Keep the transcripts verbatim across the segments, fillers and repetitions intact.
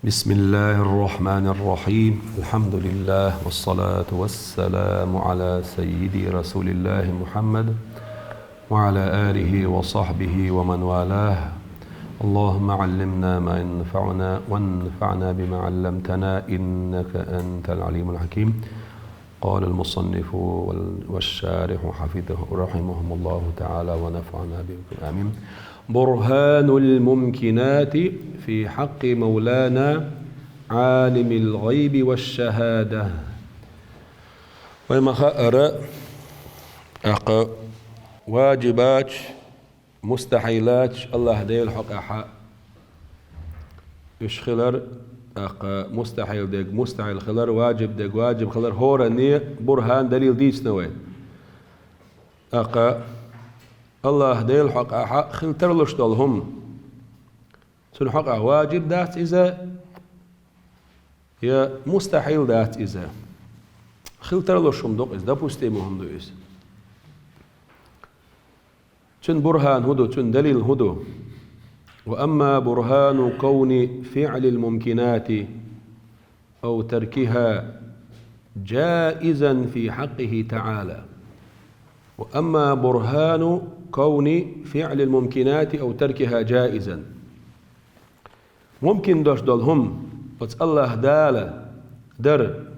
بسم الله الرحمن الرحيم. الحمد لله والصلاة والسلام على سيدي رسول الله محمد وعلى آله وصحبه ومن والاه. اللهم علمنا ما ينفعنا وانفعنا بما علمتنا إنك أنت العليم الحكيم. قال المصنف وال-، والشارح حفظه، رحمهم الله تعالى ونفعنا بهم. آمين. برهان الممكنات في حق مولانا عالم الغيب والشهادة. Вай ма хаара, тӀаккха ваджибач, мустахьилач Аллахь Дела хьокъехьа уьш хилар, тӀаккха мустахьил дег мустахьил хилар, ваджиб дег ваджиб хилар, хӀоранне бурхан, далил дийцина вай. ТӀаккха Аллахь Дела хьокъехьа хила тарлуш долу хӀума, цунна хьокъехь ваджиб дац иза, я мустахьил дац иза. Хила тарлуш хӀума ду-кх иза, допустимо хӀума ду иза. Цуьнан бурхан хӀун ду, цуьнан далил хӀун ду? وأما برهان كون فعل الممكنات أو تركها جائزا في حقه تعالى. وأما برهان كون فعل الممكنات أو تركها جائزا. Мумкин долуш долу хӀума оцу Аллахь Дала дар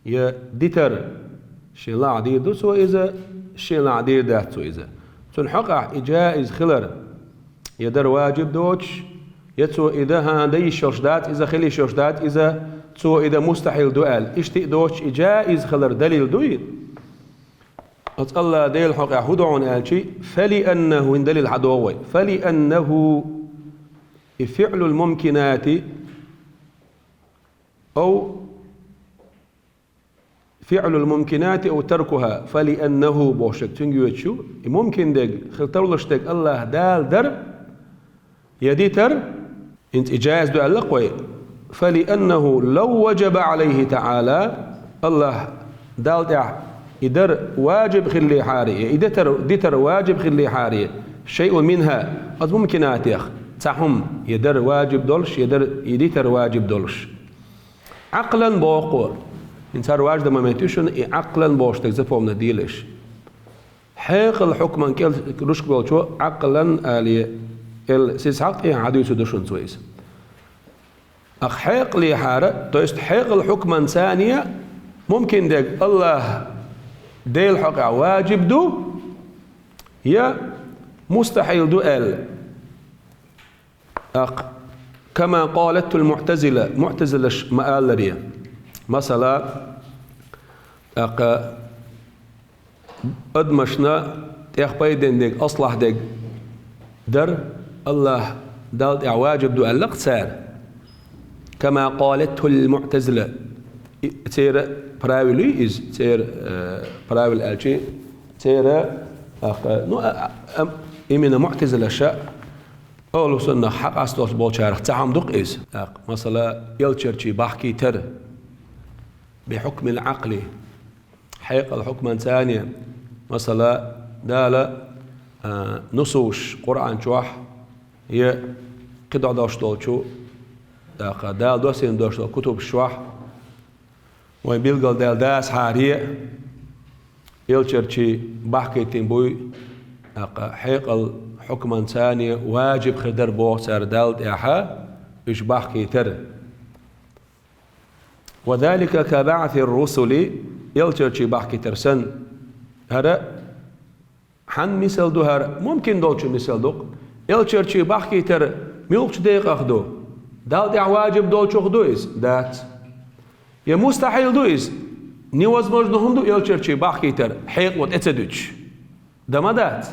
я дитар, шен лахь дийр ду цо иза, шен лахь дийр дац цо иза. Цунна хьокъехь и джаиз хилар, я дар ваджиб доцуш, я цо и дан хӀан дан йиш йолуш дац иза, хила йиш йолуш дац иза, цо и дан мустахьил ду аьлла, иштта а доцуш и джаиз хилар далил дуй? Оцу Аллахь Дела хьокъехь хӀун ду хьуна аьлчи, فلأنه, хӀун далил хьан догӀу вай? فلأنه и فعل الممكنات أو فعل الممكنات أو تركها، فلأنه бохуш дерг цуьнга йоьдуш ю, и мумкин дерг, хила тарлуш дерг Аллахь Дала дар, я дитар, хӀинца и джаиз ду аьлла-кх вай, فلأنه لو وجب عليه تعالى, Аллахь Далла тӀехь и дар ваджиб хиллехьара, я и дитар, дитар ваджиб хиллехьара, شيء منها, оцу мумкинатех цхьа хӀума, я дар ваджиб долуш, я дар, и дитар ваджиб долуш. Акълан боху-кх. ХӀинца хӀара важда момент ю шуна, и акълан бохуш дерг запомнить дийла иша. Хьекъал хьукман кӀел рушка болчо акълан алий, эл сиз хьакъ тӀехьа хьадуьйцур ду шуна цо иза. Ах хьекъалехьара, то есть хьекъал хьукман царне мумкин дерг Аллахь Дела хьокъехь ваджиб ду, я мустахьил ду аьлла. ТӀаккха, كما قالته المعتزلة, муътазилаш ма-алларе. Масала, тӀаккха адамашна тӀех пайден дерг, аслахь дерг дар Аллахь Далла тӀехь ваджиб ду аьлла-кх цара. كما قالته المعتزلة. И, церан правил ю иза, церан, э, правил аьлчи, церан, тӀаккха, ну, а, а, ам, именно муътазилаша, Ахьлу суннах хьакъасталуш болчарах цхьа хӀума ду-кх иза. ТӀаккха, масала, элчанчий бахкийтар, بحكم العقل, хьекъал хьукман царне, масала, Дала, а, нусуш Къуръан чохь, я кхидӀа долуш долчу, тӀаккха, Дала доссийна долуш долу кутубаш чохь, вайн билгалдаьлла дацахьара, элчанчий бахкийтина буй, тӀаккха хьекъал хьукман царне ваджиб хир дара боху цара Далла тӀехьа уьш бахкийтар. وذلك كبعث الرسل, элчанчий бахкийтар санна. ХӀара хьан мисал ду хӀара? Мумкин долчу мисал ду-кх. Элчанчий бахкийтар муьлхачу декъах ду? Далла тӀехь ваджиб долчух ду иза? Дац. Я мустахьил ду иза? Невозможно хӀума ду элчанчий бахкийтар, хьекъало тӀе ца дуьтуш? Дан ма дац.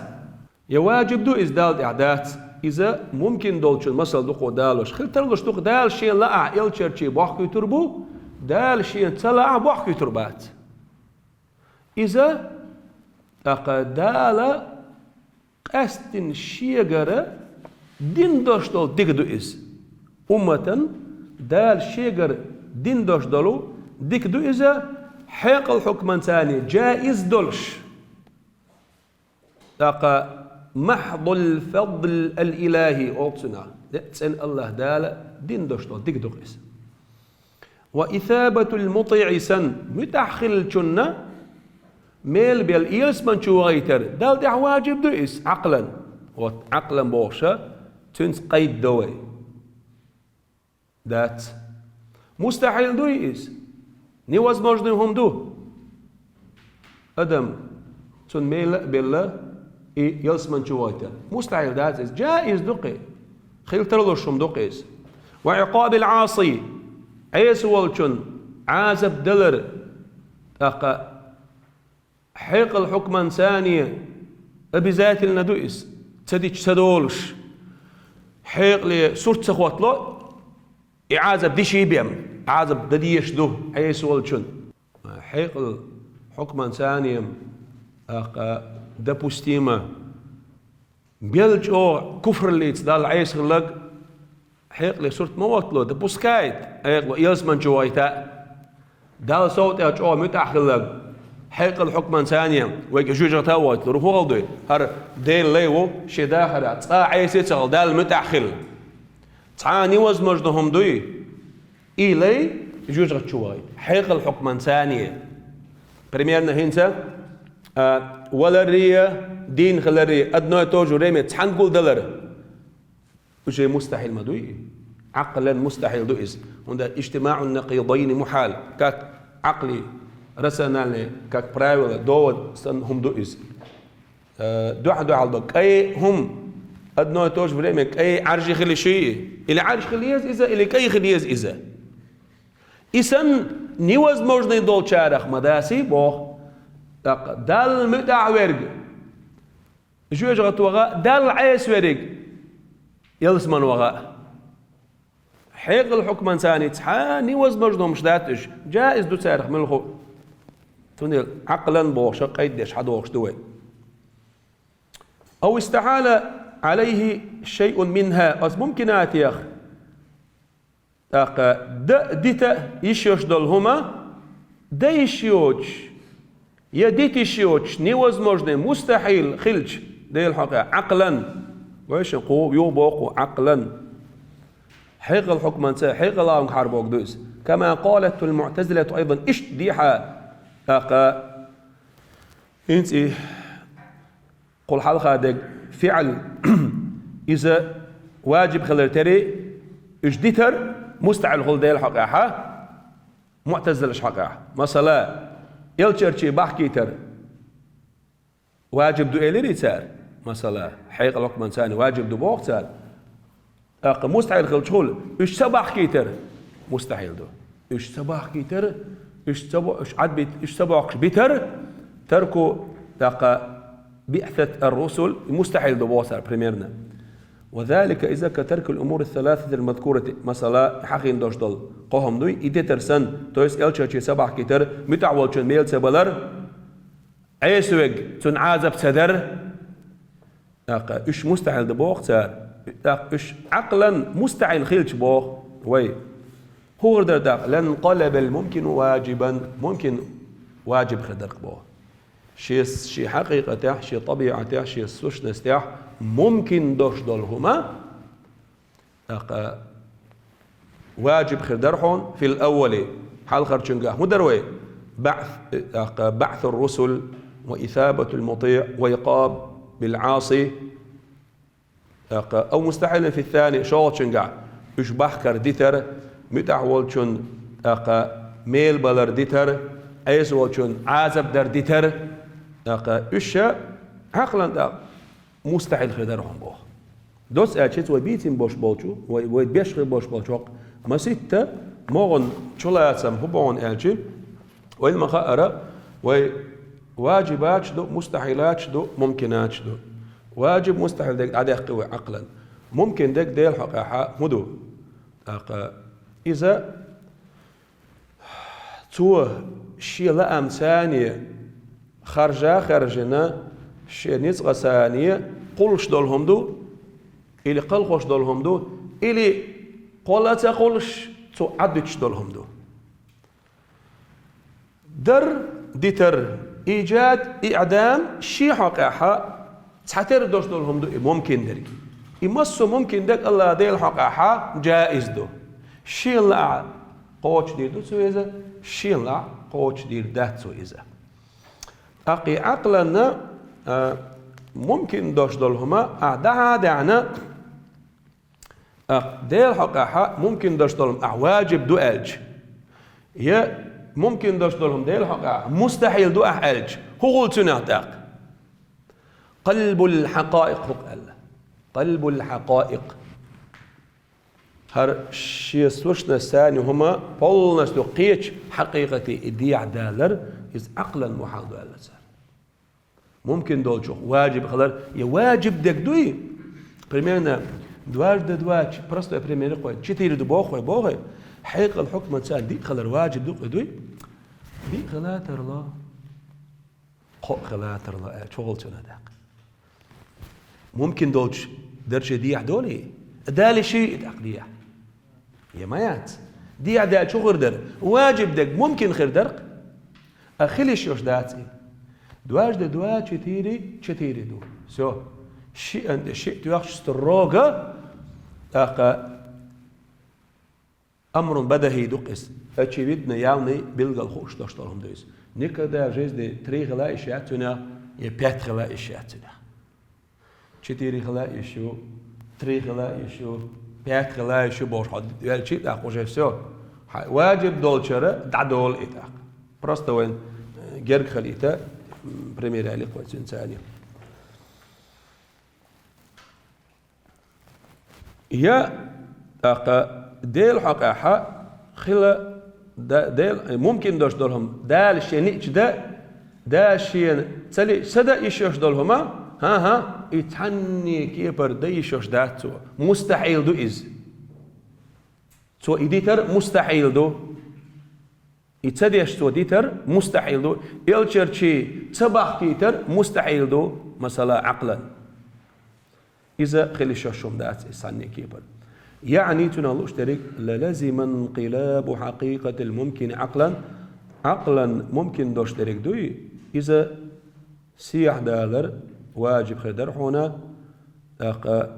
Я ваджиб ду иза Далла тӀехь? Дац. Иза мумкин долчун масал ду-кх Дала луш. Хила тарлуш ду-кх Дала шен лаахь элчанчий бахкуьйтур бу, Дала шен ца лаахь бахкуьйтур бац. Иза, тӀаккха, Дала къаьсттина шегара дина долуш долу дика ду иза. Умматан Дала шегара дина долуш долу дика ду иза, хьекъал хьукман царне джаиз долуш. ТӀаккха محض الفضل الإلهي олу цунах. Де, цӀена Аллахь Дала дина долуш долу дика ду-кх иза. وإثابة المطيع санна, муьтӀахь хиллачунна мел бел ялсамани чу вахийтар, Далла тӀехь важиб ду иза, Ӏакълан. Вот, Ӏакълан бохуша, цуьнца къайда до вай. Дац. Мустахьил дуй иза? Невозможный хӀума ду. Адам цунна мел а белла, и ялсамани чу вахийтар. Мустахьил дац иза. Джаиз ду-кх и. Хила тарлуш хӀума ду-кх иза. وعقاب العاصي, Ӏеса волчун Ӏазап далар, тӀаккха хьекъал хьукман сане обязательно ду иза, ца дича ца долуш. Хьекъале сурт ца хӀоттало, и Ӏазап диший бен, Ӏазап дан дезаш ду Ӏеса волчун. Хьекъал хьукман сане, тӀаккха, допустимо, бел чӀогӀа куфраллица Далла Ӏеса хилларг хьекъале сурт ма хӀоттало, допускает, хьекъало ялсамани чу вахийта. Далла сов тӀехь чӀогӀа муьтӀахь хилларг хьекъал хьукман сане вайга жоьжахате а вахийталур хӀун хала дуй? ХӀара Делан лай ву, шен дахарехь цкъа а Ӏеса ца хилла, Далла муьтӀахь хилла. Цхьа а невозможно хӀума дуй? И лай жоьжахати чу вахийта. Хьекъал хьукман сане. Примерно хӀинца, а, валарий, дийна хиларий, одно и то же время цхьаьна гулдалар. Уже мустахьил ма дуй? Ӏакълан мустахьил ду иза. ХӀунда اجتماع النقيضين محال. Как Ӏакъле, рациональный, как правило, довод санна хӀума ду иза. Э, дуьхьал-дуьхьал ду. КӀай хӀума, одно и то же время кӀай Ӏаьржа хила йиш йий? Или Ӏаьржа хила еза иза, или кӀай хила еза иза. И санна невозможный долчарах ма даций боху. ТӀаккха Далла муьтӀахь верг жоьжахати ваха а, Далла Ӏеса верг ялсамани ваха а. Хьекъал хьукман сане цхьа а невозможно хӀумаш дац уьш. Джаиз ду царах муьлхха а. Цундела Ӏакълан бохуша къайда деш хьадохуш ду вай. أو استحال عليه شيء منها. Оцу мумкинатех, тӀаккха дан а, дита а йиш йолуш долу хӀума, дан йиш йоцуш, я дита йиш йоцуш, невозможный, мустахьил хилча, Делан хьокъехь, Ӏакълан, вайшинна кху юха боху Ӏакълан. Хьекъал хьукманца, хьекъал гӀаланга хьарбоху ду иза. كما قالته المعتزلة أيضا, иштта дехьа, тӀаккха, хӀинца и кхул хьалха дерг фиӀл, иза важиб хилар тера, уьш дитар мустахьил хуьлу Делан хьокъехь, муътазилаш хьокъехь. Масала, элчанче бахкийтар важиб ду элирий цара? Масала, хьекъал хьукманца важиб ду боху цара. ТӀаккха мустахьил хилча хуьлу, уьш ца бахкийтар мустахьил ду. Уьш ца бахкийтар, уьш ца бо-, уьш Ӏад бит-, уьш ца бохкуш битар, ترك, тӀаккха, بعثة الرسل, мустахьил ду боху цара примерно. وذلك إذا كترك الأمور الثلاثة المذكورة, масала, хьахийна долуш долу кхо хӀума дуй, и дитар санна, то есть элчанче ца бахкийтар, муьтӀахь волчун мела ца балар, Ӏеса верг, цунна Ӏазап ца дар, тӀаккха уьш мустахьил ду боху цара. ТӀаккха уьш Ӏакълан мустахьил хилча боху вай. ХӀун хир дара тӀаккха? لانقلب الممكن واجبا, мумкин важиб хир дара боху. Шен, шен хьакъикъатехь, шен тӀабиӀатехь, шен сущностехь мумкин долуш долу хӀума, тӀаккха важиб хир дара хьуна, في الأول, хьалхарчуьнгахь хӀун дара вай? بعث, тӀаккха بعث الرسل وإثابة المطيع وعقاب العاصي. ТӀаккха, أو مستحيل في الثاني, шолгӀачуьнгахь уьш бахкар дитар, муьтӀахь волчун, тӀаккха, мела балар дитар, Ӏеса волчун Ӏазап дар дитар, тӀаккха, уьш Ӏакълан тӀаккха мустахьил хир дара хьуна боху. Доцца аьлча, вай бийцина бош болчу, вай, вай беш хир бош болчу хӀокху маситта могӀан чулацам хӀун боху аьлча, вайна ма-хаъара, вай важибаташ ду, мустахьилаташ ду, мумкинаташ ду. Важиб, мустахьил дерг дӀадаьккхи вай Ӏакълан. Мумкин дерг Делан хьокъехь хӀун ду? ТӀаккха иза цо шен лаамца харжа а хаьржина, шен ницкъаца кхуллуш долу хӀума ду, или кхалхош долу хӀума ду, или кхолла а ца кхуллуш, цо Ӏаддуьтуш долу хӀума ду. Дар, дитар, ийджад, иъдам шен хьокъехь цхьатерра долуш долу хӀума ду и мумкин дерг. И массо а мумкин дерг АллахӀ Делан хьокъехь джаиз ду. Шен лаахь кхочушдийр ду цо иза, шен лахь кхочушдийр дац цо иза. ТӀаккха и Ӏакъланна, а, мумкин долуш долу хӀума, а, дӀа а даьхьна, а, Делан хьокъехь мумкин долуш долу хӀума, а, важиб ду аьлча, я мумкин долуш долу хӀума Делан хьокъехь мустахьил ду ахь аьлча, хӀун хуьлу цуьнан тӀаккха? Къалбул хьакъаикъ хӀу аьлла. Къалбул хьакъаикъ. ХӀара шен сущность санна хӀума полностью кхечу хьакъикъате и дехьадалар, иза Ӏакълан мухьал ду аьлла цара. Мумкин долчух важиб хилар, я важиб дерг дуй? Примерно, дважды два, ч-, простой пример кхой, четыре ду боху, боху, хьекъал хьукман царна диъ хилар важиб ду кхой дуй? Диъ хила тарло. Кхоъ хила тарло аьлла, чухула цуьнан даккха. Мумкин долчу дарже дехьа долий? Далий ши и тӀаккха дехьа? Я ма яц. Дехьа даьлча хӀун хир дара? Важиб дерг мумкин хир дара-кх. А хила йиш йолуш дац и. Дважды два, четыре, четыре ду. Всё. Шиъан тӀе шиъ тоьхча строго, тӀаккха Амрун бадахӀий ду-кх иза. Очевидно, явный, билггал хууш долуш долу хӀума ду иза. Никогда в жизни три хила йиш яц цуьнан, я пять хила йиш яц цуьнан. Четыре хила йиш ю, три хила йиш ю, пять хила йиш ю бохуш хьо велчий тӀаккха уже всё. Хьан важиб долчуьра дӀадолу и тӀаккха. Просто вайн, э, герга хилийта, м, пример аьлли кхой цуьнан царна. Я, тӀаккха, Делан хьокъехь хила да-, Дел-, мумкин долуш долу хӀума Дала шен ниъча дан, Дала шена ца лиъча ца дан йиш йолуш долу хӀума, хӀан-хӀа, и цхьанне кепара дан йиш йолуш дац цо. Мустахьил ду иза. Цо и дитар мустахьил ду. И ца деш цо дитар мустахьил ду, элчанчий ца бахкийтар мустахьил ду, масала, Ӏакълан. Иза хила йиш йолуш хӀума дац, иза санна кепара. ЯӀни, цунах лууш дерг, للزم انقلاب حقيقة الممكن عقلا, Ӏакълан мумкин долуш дерг дуй, иза сехьадалар важиб хир дара хьуна, тӀаккха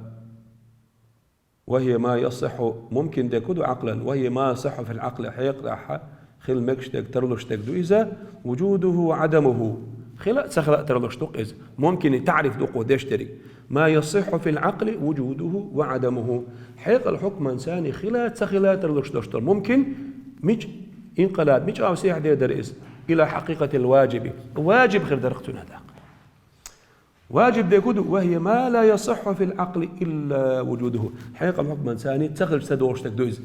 وهي ما يصح, мумкин дерг хӀун ду Ӏакълан, وهي ما يصح في العقل, хьекъалехь хила мегаш дерг, тарлуш дерг ду иза, وجوده وعدمه, хила а ца хила а тарлуш ду-кх иза, мумкин и таӀриф ду-кх деш дерг, ما يصح في العقل وجوده وعدمه, хьекъал хьукман царна хила а ца хила а тарлуш долуш долу мумкин, мича инкъилаб, мича агӀо сехьаде дара иза, إلى حقيقة الواجب, важиб хир дара-кх цуьнан тӀаккха. Важиб дерг хӀун ду? وهي ما لا يصح في العقل إلا وجوده. Хьекъал хьукман царна ца хилча ца долуш дерг ду иза.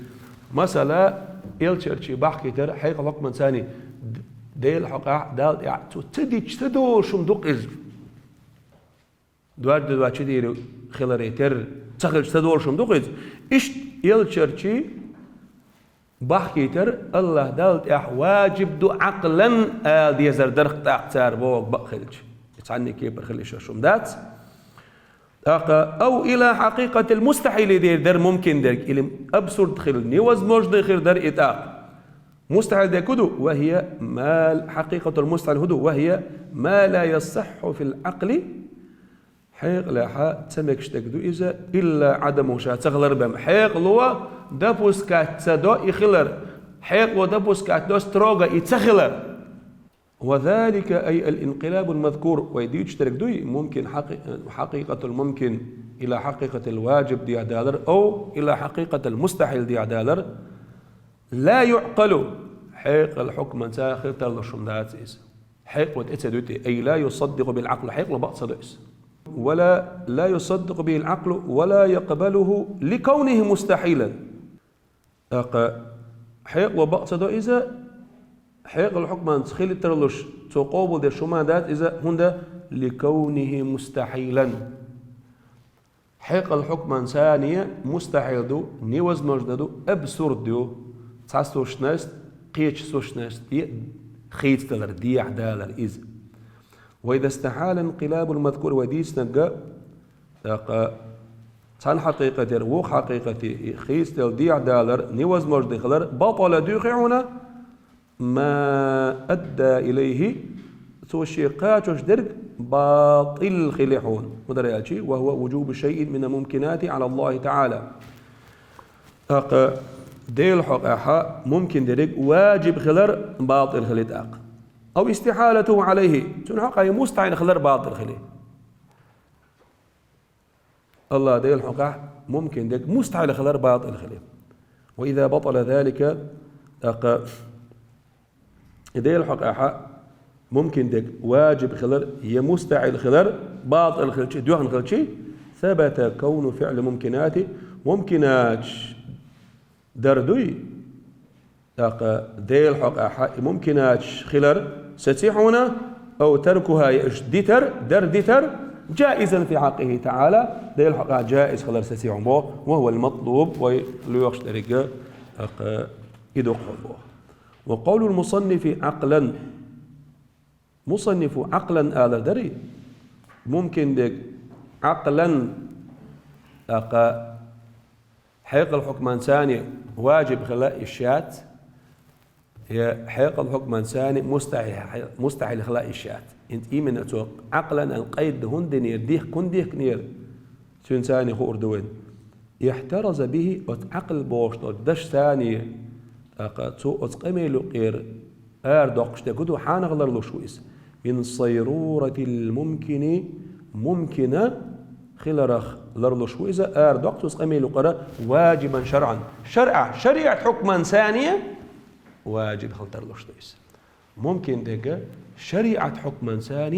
Масала, элчанчий бахкийтар хьекъал хьукман царна д-, Делан хьокъехь, Далла тӀехь цо ца дитча ца долуш хӀума ду-кх иза. Дважды два четыре хиларе терра ца хилча ца долуш хӀума ду-кх иза. Иштта элчанчий бахкийтар АллахӀ Далла тӀехь важиб ду Ӏакълан ала дезар дара-кх тӀаккха цара бохург бакъ хилча. И цхьанне кепара хила йиш йолуш хӀума дац. ТӀаккха, أو إلى حقيقة المستحيل дийр дара мумкин дерг, или абсурд хила, невозможный хир дара и тӀаккха. Мустахьил дерг хӀун ду? وهي ما, حقيقة المستحيل хӀун ду? وهي ما لا يصح في العقل, хьекъалехь ца мегаш дерг ду иза, إلا عدمه, ша ца хилар бен. Хьекъало допускать ца до и хилар. Хьекъало допускать до строго и ца хилар. وذلك أي الانقلاب المذكور, вай дуьйцуш дерг дуй, мумкин хьакъи-, хьакъикъатул мумкин, إلى حقيقة الواجب дехьадалар, أو إلى حقيقة المستحيل дехьадалар. لا يعقل, хьекъал хьукман ца хила тарлуш хӀума дац иза. Хьекъало тӀе ца дуьту, أي لا يصدق به العقل, хьекъало бакъ ца до иза. ولا, لا يصدق به العقل ولا يقبله لكونه مستحيلا. ТӀаккха хьекъало бакъ ца до иза, хьекъал хьукманца хила тарлуш, цо къобалдеш хӀума дац иза, хӀунда, لكونه مستحيلا. Хьекъал хьукман царна мустахьил ду, невозможно ду, абсурд ю, цхьа сущность кхечу сущностье хийцадалар, дехьадалар иза. وإذا استحال انقلاب المذكور, вай дийцинарг, тӀаккха цхьана хьакъикъатера вукху хьакъикъате и хийцадала, дехьадалар невозможно хилар, بطل, дуьйхи хьуна, ما أدى إليه, цо шен кхачош дерг батӀил хили хьуна. ХӀун дара аьлча, وهو وجوب شيء من الممكنات على الله تعالى. ТӀаккха Делан хьокъехьа мумкин дерг ваджиб хилар батӀил хили тӀаккха. أو استحالته عليه, цун хьокъехьа мустахьил хилар батӀил хили. АллахӀ Делан хьокъехьа мумкин дерг мустахьил хилар батӀил хили. وإذا بطل ذلك, тӀаккха Делан хьокъехьа мумкин дерг ваджиб хилар е мустахьил хилар батӀил хилчи, доьхна хилчи, ثبت كون فعل الممكنات, мумкинаташ дар дуй, тӀаккха Делан хьокъехьа и мумкинаташ хилар сеций хьуна, أو تركها, е уж дитар, дар дитар, جائزا في حقه تعالى, Делан хьокъехьа джаиз хилар сеций хьуна боху, وهو المطلوب, вай лоьхуш дерг, тӀаккха и ду-кх боху. وقول المصنف عقلا. Мусаннифа عقلا алар дарий? Мумкин дерг عقلا, тӀаккха хьекъал хьукманца ваджиб хила йиш яц, е хьекъал хьукманца мустахьил, мустахьил хила йиш яц. ХӀинца именно цо عقلا аьлла къайд хӀунда динера, дихк хӀунда дихкинера? Цуьнца хуур ду вайна. احترز به, оцу عقل бохуш долчу дашца, тӀаккха цо оцу къамел юкъера арадоккхуш дерг хӀун ду, хьанах ларлуш ву иза? من صيرورة الممكن, мумкина хиларах ларлуш ву иза, арадоккху цо оцу къамел юкъара واجبا شرعا. ШарӀа, шариӀат хьукманца ваджиб хила тарлуш ду иза. Мумкин дерг шариӀат хьукманца,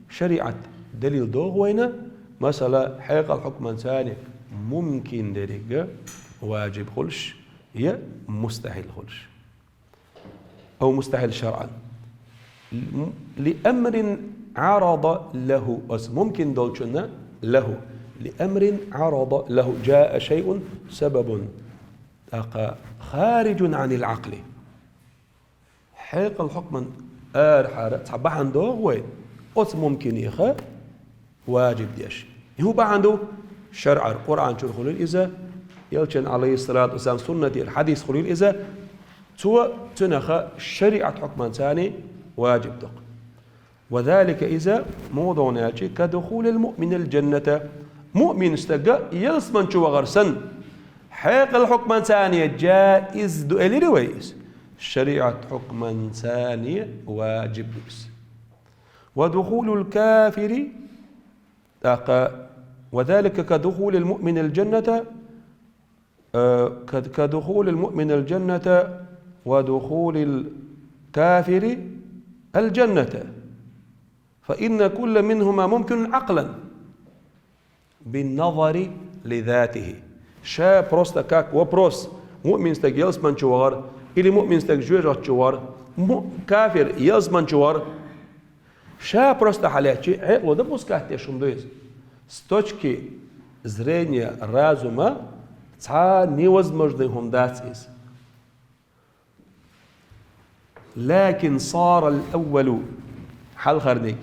шариӀат далил догӀу вайна, масала, хьекъал хьукманца мумкин дерг ваджиб хуьлуш, е мустахьил хуьлуш. أو مستحيل شرعا. لأمر عرض له, оцу мумкин долчунна, له, لأمر عرض له جاء شيء, سبب, тӀаккха خارج عن العقل. Хьекъал хьукман арахьара цхьа бахьана догӀу вай, оцу мумкинеха ваджиб деш. И хӀун бахьана ду? ШарӀара, Къуръан чуьра хуьлийла иза, Элчан, عليه الصلاة والسلام, суннатера, хьадис хуьлийла иза, цо цуьнаха шариӀат хьукманца ваджиб ду-кх. وذلك, иза муха ду аьлча, كدخول المؤمن الجنة. Муъмин стага ялсаман чу вахар санна, хьекъал хьукманца джаиз ду элира вай иза. ШариӀат хьукманца ваджиб ду иза. ودخول الكافر, тӀаккха, وذلك كدخول المؤمن الجنة, э, ك-, كدخول المؤمن الجنة ودخول الكافر الجنة. فإن كل منهما ممكن عقلا بالنظر لذاته. Ша просто как вопрос, муъмин стаг ялсаман чу вахар или муъмин стаг жоьжахати чу вахар, му-, кафир ялсаман чу вахар, ша просто хьалаьцча, хьекъало допускать деш хӀума ду иза. С точки зрения разума цхьа невозможный хӀума дац иза. لكن صار الأول, хьалхарниг.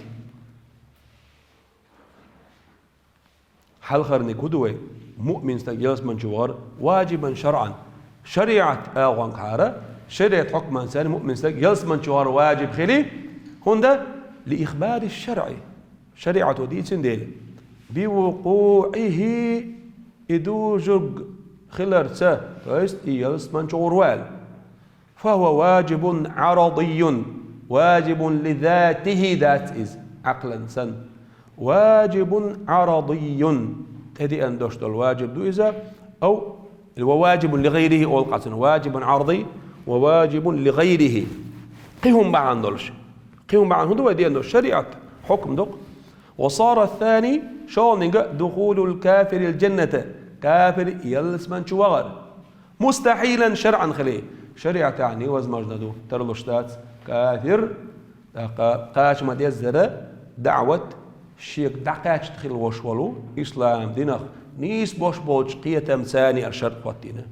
Хьалхарниг хӀун ду вай? Муъмин стаг ялсаман чу вахар واجبا شرعا. ШариӀат агӀонгахьара, шариӀат хьукманца муъмин стаг ялсаман чу вахар ваджиб хили, хӀунда? لإخبار الشرع. ШариӀато дийцина дела. بوقوعه, и дужург хиларца, то есть и ялсаман чу гӀур вала. فهو واجب عرضي, واجب لذاته дац иза, عقلا санна. واجب عرضي, тӀедеана дош долу ваджиб ду иза, أو, وواجب لغيره олу къацана, واجب عرضي وواجب لغيره. Кхин хӀума бахьана долуш. Кхин хӀума бахьана хӀун ду вай деана долуш? ШариӀат хьукм ду-кх. وصار الثاني, шолгӀаниг, دخول الكافر الجنة, кафир ялсаман чу вахар. مستحيلا شرعا хили, шариӀатехь невозможно ду, тарлуш дац, кафир, тӀаккха кхача ма-деззара даӀват шега дӀакхаьчна хила волуш волу, ислам динах нийса бош болчу кхетамца а шарт хӀоттийна.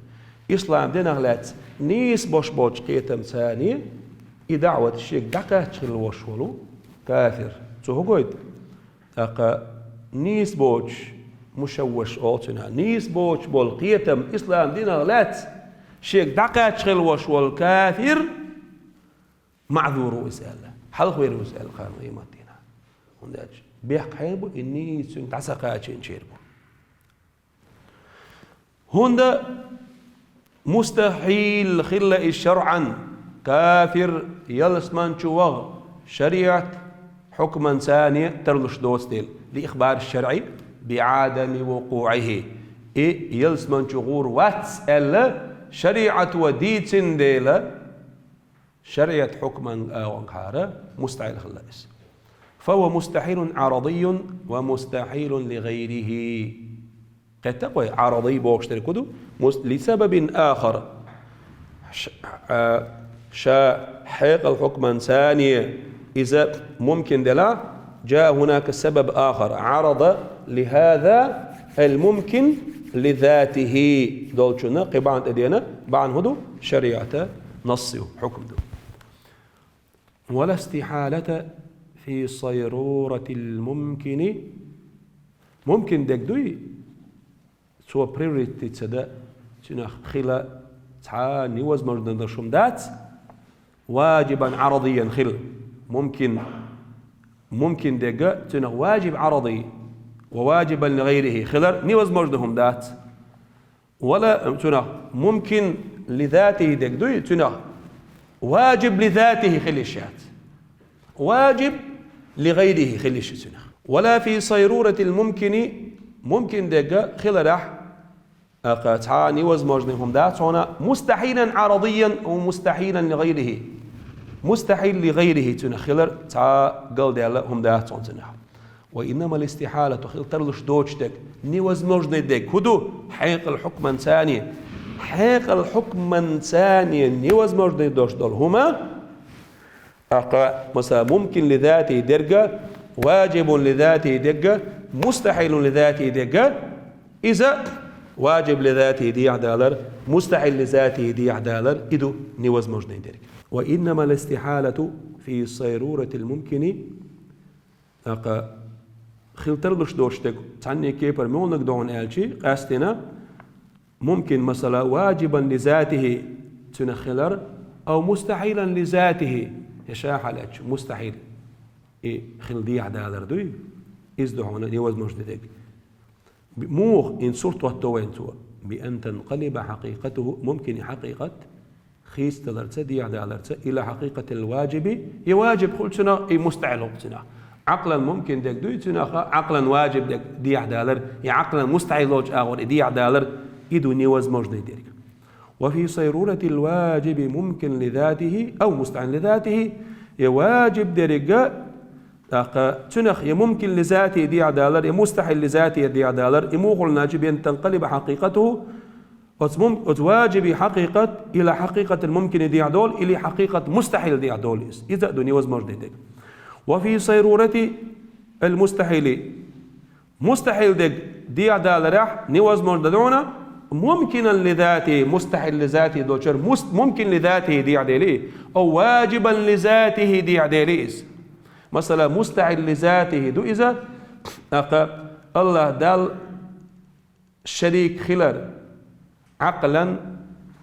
Ислам динах лаьцна нийса бош болчу кхетамца а и даӀват шега дӀакхаьчна хила волуш волу кафир. Цо хӀун гойту? ТӀаккха нийса боцуш, мушавваш олу цунах, нийса боцуш болу кхетам ислам динах лаьцна шега дӀакхаьчна хила волуш волу кафир маъзур ву иза аьлла. Хьалхавер ву иза аьлла кхана къематдийнахь. ХӀунда аьлча бехк хьенан бу, и нийса цуьнга дӀа ца кхачийначеран бу. ХӀунда Мустахьил хилла из шарӀан, кафир ялсман чу вагӀа, шариӀат хьукман цане тарлуш доцу дела, لإخبار الشرع بعدم وقوعه. И ялсман чу гӀур вац аьлла, шариӀато дийцина дела, шариӀат хьукман агӀонгахьара мустахьил хилла иза. فهو مستحيل عرضي ومستحيل لغيره. Кхетта кхой, Ӏарадий бохуш дерг хӀун ду? Мус-, لسبب آخر. Ш-, а, ша хьекъал хьукман цане иза мумкин делахь, جاء هناك سبب آخر عرض لهذا الممكن لذاته. Долчунна кхин бахьана тӀедена, бахьана хӀун ду? ШариӀата насс ю, хьукм ду. ولا استحالة في صيرورة الممكن. Мумкин дерг дуй, цо приоритет ца дан, цуьнах хила цхьа невозможно долуш хӀума дац, واجبا عرضيا хила. Мумкин, мумкин дерг цуьнах واجب عرضي وواجبا لغيره хилар невозможно хӀума дац. ولا, цуьнах ممكن لذاته дерг дуй, цуьнах واجب لذاته хила йиш яц. واجب لغيره хила йиш ю цуьнах. ولا في صيرورة الممكن, мумкин дерг хиларахь, аха, цхьа невозможный хӀума дац хьуна, مستحيلا عرضيا ومستحيلا لغيره. مستحيل لغيره цуьнах хилар цхьа галдаьлла хӀума дац хьуна цуьнах. وإنما الاستحالة хила тарлуш доцуш дерг, невозможный дерг хӀун ду? Хьекъал хьукман цане. Хьекъал хьукман цане невозможный долуш долу хӀума, аха, масала, ممكن لذاته дерг, واجب لذاته дерг, مستحيل لذاته дерг, иза واجب لذاته дехьа далар, مستحيل لذاته дехьа далар, и ду невозможный дерг. وإنما الاستحالة في صيرورة الممكن ТӀаккха хила тарлуш доцуш дерг цхьанне кепара муьлханиг ду хьуна аьлчи, къаьстина, ممكن, масала, واجبا لذاته цуьнах хилар, أو مستحيلا لذاته, я ша хьалаьцча, مستحيل, и хила дехьа далар дуй, иза ду хьуна невозможный дерг. Муха, и сурт хӀотто вайна цо, بأن تنقلب حقيقته, ممكن и хьакъикъат, хийцадаларца, дехьадаларца, إلى حقيقة الواجب, и واجب хуьлу цуьнах, и مستحيل хуьлу цуьнах. عقلا ممكن дерг дуй цуьнах, عقلا واجب дерг дехьадалар, и عقلا مستحيل долчу агӀор и дехьадалар, и ду невозможный дерг. وفي صيرورة الواجب ممكن لذاته أو مستحيل لذاته, и واجب дерг, тӀаккха цуьнах и ممكن لذاته дехьадалар, и مستحيل لذاته дехьадалар, и муха хуьлу аьлча, بأن تنقلب حقيقته, Оцу мум-, оцу واجب хьакъикъат إلى حقيقة الممكن дехьа долу или хьакъикъат مستحيل дехьа долу иза. Иза а ду невозможный дерг. وفي صيرورة المستحيل. مستحيل дерг дехьа даларехь, невозможно ду хьуна, ممكنا لذاته, مستحيل لذاته долчуьра, мус-, ممكن لذاته дехьа дели, أو واجبا لذاته дехьа дели иза. Масала, مستحيل لذاته ду иза, тӀаккха АллахӀ Далла шарик хилар, عقلا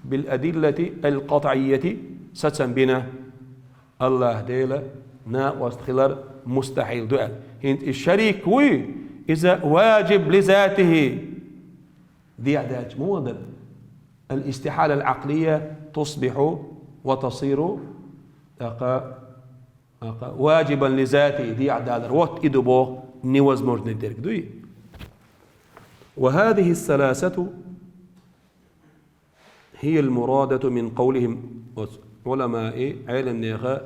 بالأدلة القطعية, сацам бина, АллахӀ Дела накъост хилар مستحيل ду аьлла. ХӀинца и шарик вуй, иза واجب لذاته дехьа даьлча, муха дара? الاستحالة العقلية تصبح وتصير, тӀаккха аха, واجبا لذاته дехьа далар. Вот и ду боху невозможный дерг дуй. وهذه الثلاثة هي المرادة من قولهم. Оцу Ӏуламаи, Ӏеламнеха,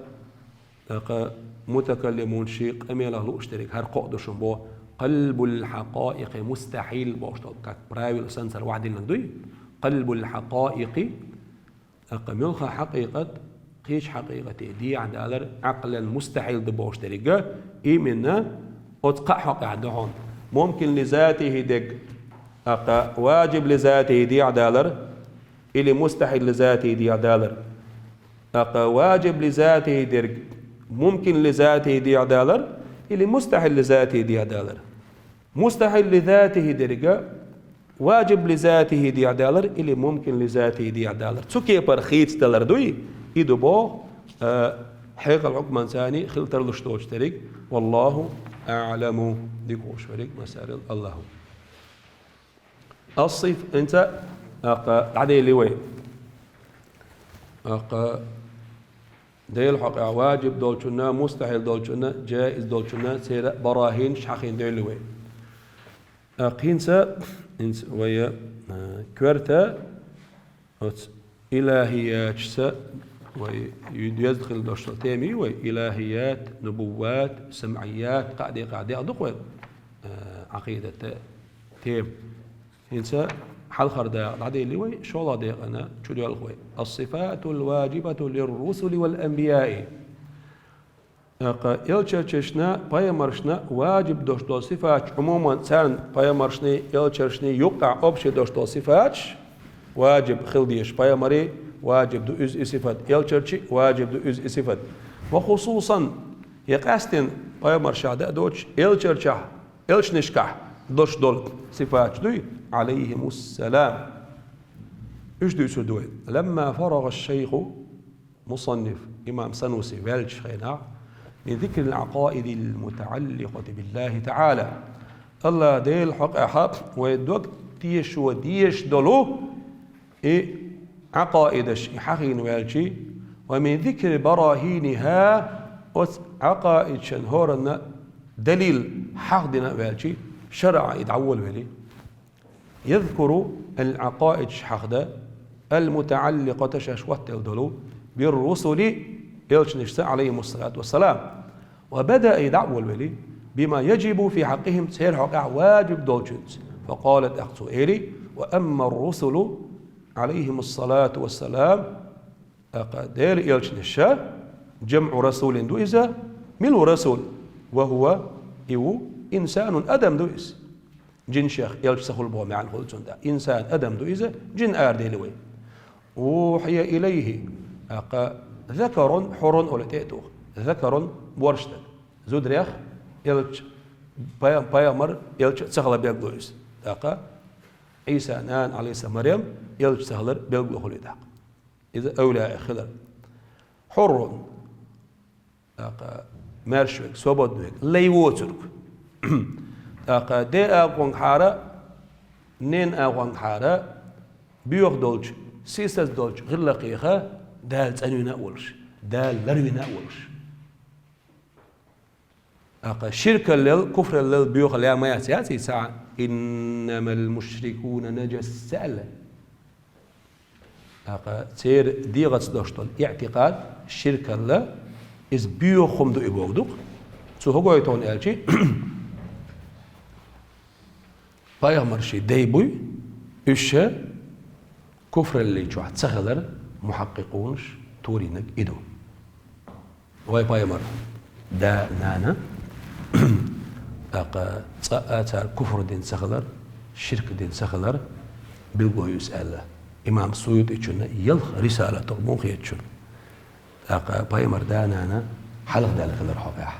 аха, мутакаллимун ши къамелах лууш дерг хӀара кхоъ ду шун боху. قلب الحقائق مستحيل бохуш долу, как правило санна цара вахдиллинарг дуй. قلب الحقائق ТӀаккха муьлхха хьакъикъат, кхечу хьакъикъате дехьа далар عقلا مستحيل ду бохуш дерг, именно оцу кхаа хьокъехь ду хьуна. ممكن لذاته дерг, тӀаккха واجب لذاته дехьа далар, или مستحيل لذاته дехьа далар. ТӀаккха واجب لذاته дерг ممكن لذاته дехьа далар, или مستحيل لذاته дехьа далар. مستحيل لذاته дерг واجب لذاته дехьа далар или ممكن لذاته дехьа далар. Цу кепара хийцадалар дуй, и ду боху, а, хьекъал хьукманца цани хила тарлуш доцуш дерг. والله أعلم. Дика хууш верг, масарил, АллахӀ ву. الصف, хӀинца, а, дӀадели вай. ТӀаккха Делан хьокъехь ваджиб долчунна, мустахьил долчунна, джаиз долчунна церан барахӀинаш хьахийна девлла вай. ТӀаккха хӀинца, хӀинца вай, а, коьрта оцу илахӀияташца вай ю-, доьзна хила долуш долу тема ю вай: илахӀият, нубувват, самъият, кхаа декъехь декъа ду-кх вай, а, Ӏакъидата тема. ХӀинца хьалхара дакъа дӀаделли вай, шолгӀа декъана чудоьлху вай. Ас-сифатул ваджибату лир-русули вал анбияи. ТӀаккха элчанашна, пайхамаршна ваджиб долуш долу сифаташ, Ӏумуман, царна, пайхамаршний, элчанашний юккъехь общий долуш долу сифаташ, ваджиб хила дезаш пайхамарий ваджиб ду иза и сифат, элчанашчий ваджиб ду иза и сифат. Ва хусусан, я къаьстина пайхамаршехь дан а доцуш, элчанашкахь, элчанашкахь долуш долу сифаташ дуй, Ӏалайхимуссалам. Уьш дуьйцур ду вай. Ламма фарагӀа аш-шайху, мусанниф, имам Сануси ваьллачу хенахь, мин зикрил Ӏакъаидил мутаӀалликъати биллахӀи таӀала. АллахӀ Делан хьокъехь вай дог тешо дезаш долу и Ӏакъаидаш и хьахийна ваьлчий, ва мин зикри барахӀинихӀа, оцу Ӏакъаидашан хӀоранна далил хьахдина а ваьлчий, шарӀа и дӀаволавелий. Язкуру, ал-Ӏакъаидаш хьахда, ал-мутаӀалликъата, шаьш хӀоттаделла долу, бир-русули, элчанашца, Ӏалайхимуссалату вассалам. Ва бадаъа, и дӀа а волавелий, бима яджибу фи хьакъихӀим, церан хьокъехь ваджиб долчуьнца. Фа къала, тӀаккха цо элий: ва амма ар-русулу, Ӏалайхимуссалату вассалам, тӀаккха Делан элчанаш, жамӀу расулин ду иза, мила ву расул? Ва хӀува, и ву, инсанун, адам ду иза. Джинашех элча ца хуьлу боху маьӀна хуьлу цунна тӀаккха. Инсан, адам ду иза, джин араделли вай. УхӀия илайхӀи, тӀаккха закарун, хьуррун олу тӀе а туху. Закарун, боьрша стаг. Зударех элча, пай-, пайхамар элча ца хилар билгало иза. ТӀаккха Ӏийсан нана, Ӏалайхиссалам, Марем, элча ца хилар билгало хуьлу тӀаккха. Иза авлияъ хилар. Хьуррун, тӀаккха маьрша верг, свободный верг, лай воцург. ТӀаккха ден агӀонгахьара, ненан агӀонгахьара боьха долчу, сийсаз долчу гӀиллакхех Дала цӀанвина а волуш, Дала ларвина а волуш. ТӀаккха ширкаллел, куфраллел боьха лай ма яц, яц иза цхьа а: «Иннамал мушрикуна наджас», ца аьлла. ТӀаккха церан дегӀаца долуш долу иӀтикъад, ширкалла, иза боьха хӀума ду и бохург ду-кх. Цо хӀун гойту аьлча, пайхамарший дай буй, уьш куфраллин чохь ца хилар мухьаккъикъунаш турийнарг и ду. Вай пайхамар да, нана, тӀаккха цкъа а цара куфр дина ца хилар, ширк дина ца хилар билгало ю иза аьлла. Имам СуютӀичун ялх рисалат ду-кх, муха хетачун. ТӀаккха пайхамар да, нана хьалха даьлла хилар хьокъехь.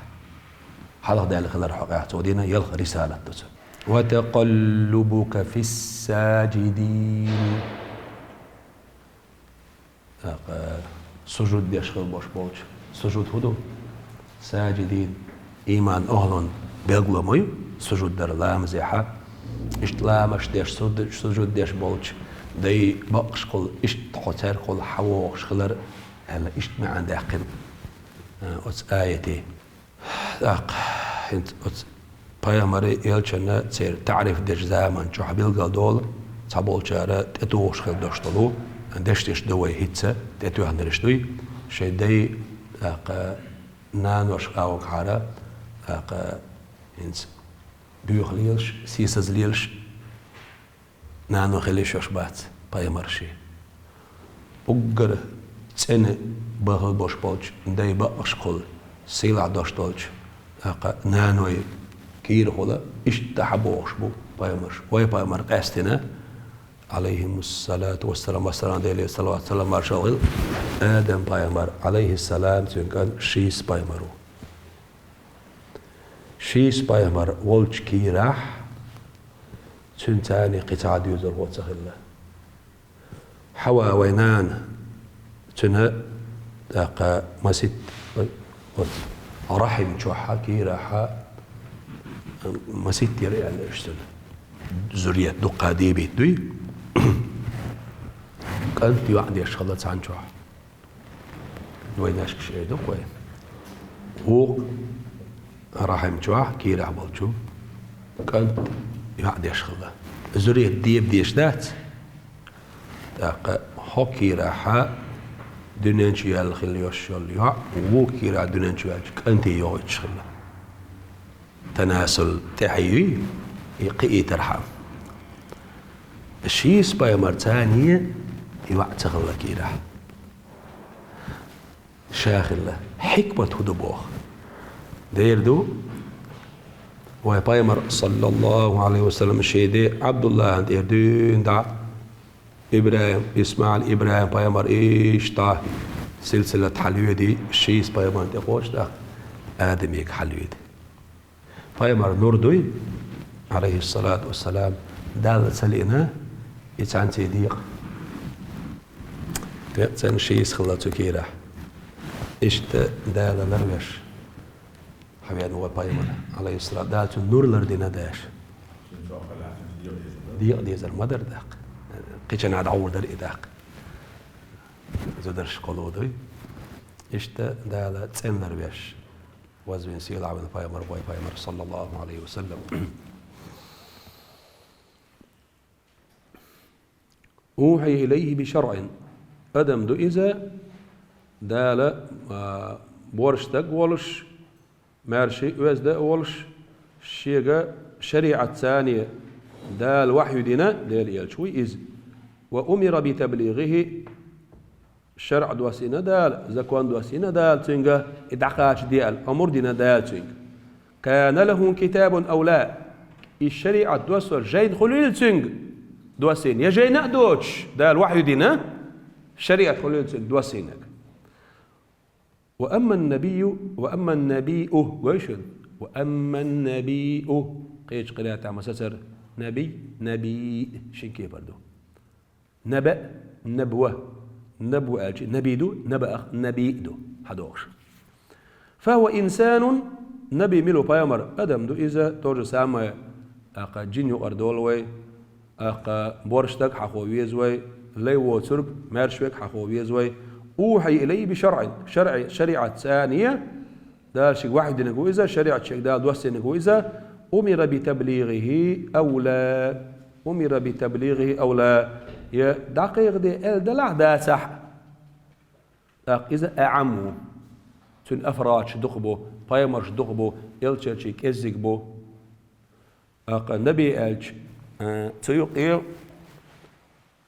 Хьалха даьлла хилар хьокъехь цо дина ялх рисалат ду цо. «Ва такъаллубука фис-саджидин». ТӀаккха сужуд деш хила болуш болчу. Сужуд хӀун ду? Саджидин, ийман охӀлун билгало ма ю сужуд дар ламазехьа. Иштта ламазаш деш, сужуд-, сужуд деш болчу дай бакъашкахула, иштта хьо цаьргахула хьан вогӀуш хилар, аьлла, иштта маьӀна даьккхина, а, оцу аяте. ТӀаккха хӀинца оцу пайхамарий, элчанна церан таӀриф дечу заман чохь билгал долу, цхьаболчара тӀетухуш хила долуш долу дешнаш ду вай хӀинца, тӀетоьхнарш дуй, шайн дай, тӀаккха наношка агӀонгахьара, тӀаккха хӀинца боьха лелаш, сийсаз лелаш, нано хила йиш йолуш бац пайхамарший. Уггар цӀена бахал болуш болчу дай бакъашкахула сийлахь долуш долчу, тӀаккха наной кийрахула иштта хьан бохуш бу пайхамарш. Вай пайхамар къаьстина, Ӏалайхимуссалату вассалам, вассалам, Деле салават, салам, маршалла хила, Адам пайхамар, Ӏалайхиссалам, цуьнан кӀант Шис пайхамар ву. Шис пайхамар волчу кийрахь, цуьнан царний кхин цхьа доьзалхо ца хилла. Хьава, вай нана, цуьнан тӀаккха маситта, оцу рахьим чохьа, кийрахьа маситта яра аьлла уьш цуьнан. Зуррият дуккха дебийта дуй. КӀант йоӀ деш хилла цхьана чохь. Вайн аьшкаш эр ду-кх вай. Вукху рахьим чохь кийрахь болчу кӀант йоӀ деш хилла. Зурет деба деш дац. ТӀаккха хӀокху кийрахь дуьнен чу яьлла хилла йолуш йолу йоӀ, вукху кийрахь дуьнен чу ваьлча кӀанте йохуьйтуш хилла. Танасул тӀаьхье юй, и кхиийтархьама. Шиса пайхамарца цхьаьна йоӀ ца хилла кийрахь. Ша хилла. Хьикмат хӀун ду боху? Дера ду, вай пайхамар, саллаллаху Ӏалайхи ва саллам, шен ден Ӏабдуллахьан тӀера дуьйна дӀа ИбрахӀим, ИсмаӀил, ИбрахӀим пайхамар иштта силсилат хьалоьду, шиса пайхамарна тӀе кхочу тӀаккха Адамега хьалоьду. Пайхамар нур дуй, Ӏалайхиссалату вассалам, Далла ца лиъна, и цхьаьнций декъа. Текъа царна шиса хилла цу кийрахь. Иштта Дала ларвеш хьавеана вай пайхамар, Ӏалайхиссалам, Дала цунна нур лардина даш. Декъа дезар ма дара даккха. Кхечанхьа дӀагӀур дара и даккха. Зударш кхоло дуй. Иштта Дала цӀена ларвеш. Вазвина сийлахь вина пайхамар, вай пайхамар, саллаллаху Ӏалайхи ва саллам. أوحي إليه بشرع. Адам ду иза, Дала, а, борша стаг волуш, маьрша оьзда а волуш, шега шариӀат цане Дала вахью дина, Делан элча вуй иза. وأمر بتبليغه. ШарӀ доссийна Дала, закон доссийна Дала цуьнга, и дӀакхачаде аьлла, омра дина Дала цуьнга. كان له كتاب أو لا. И шариӀат доссор жайна хуьлийла цуьнга доссийна, я жайна а доцуш, Дала вахью дина, шариӀат хуьлийла цуьнга доссийнарг. وأما النبي، وأما النبي, гой шуна? وأما النبي, кхечу къираатехь ма сацара, набий, набий, шин кепара ду. Наба, набва. Набва аьлча, наби ду, набаах, наби ду. ХьадогӀуш. فهو إنسان, наби мила ву пайхамар, адам ду иза, то же самое, акха, джин юкъара долу вай, акха, борша стаг хьахо веза вай, лай воцург, маьрша верг хьахо веза вай. أوحي إليه بشرع, шарӀи-, шариӀат цане, Дала шега вахью динарг ву иза, шариӀат шега Дала доссийнарг ву иза, أمر بتبليغه أو لا. أمر بتبليغه أو لا. Я дӀакхайкхаде аьлла делахь а, дацахь а. ТӀаккха иза аӀам ву. Цуьнан афрадаш дукха бу, пайхамарш дукха бу, элчанаш кӀеззиг бу. ТӀаккха наби аьлча, а, цу юкъе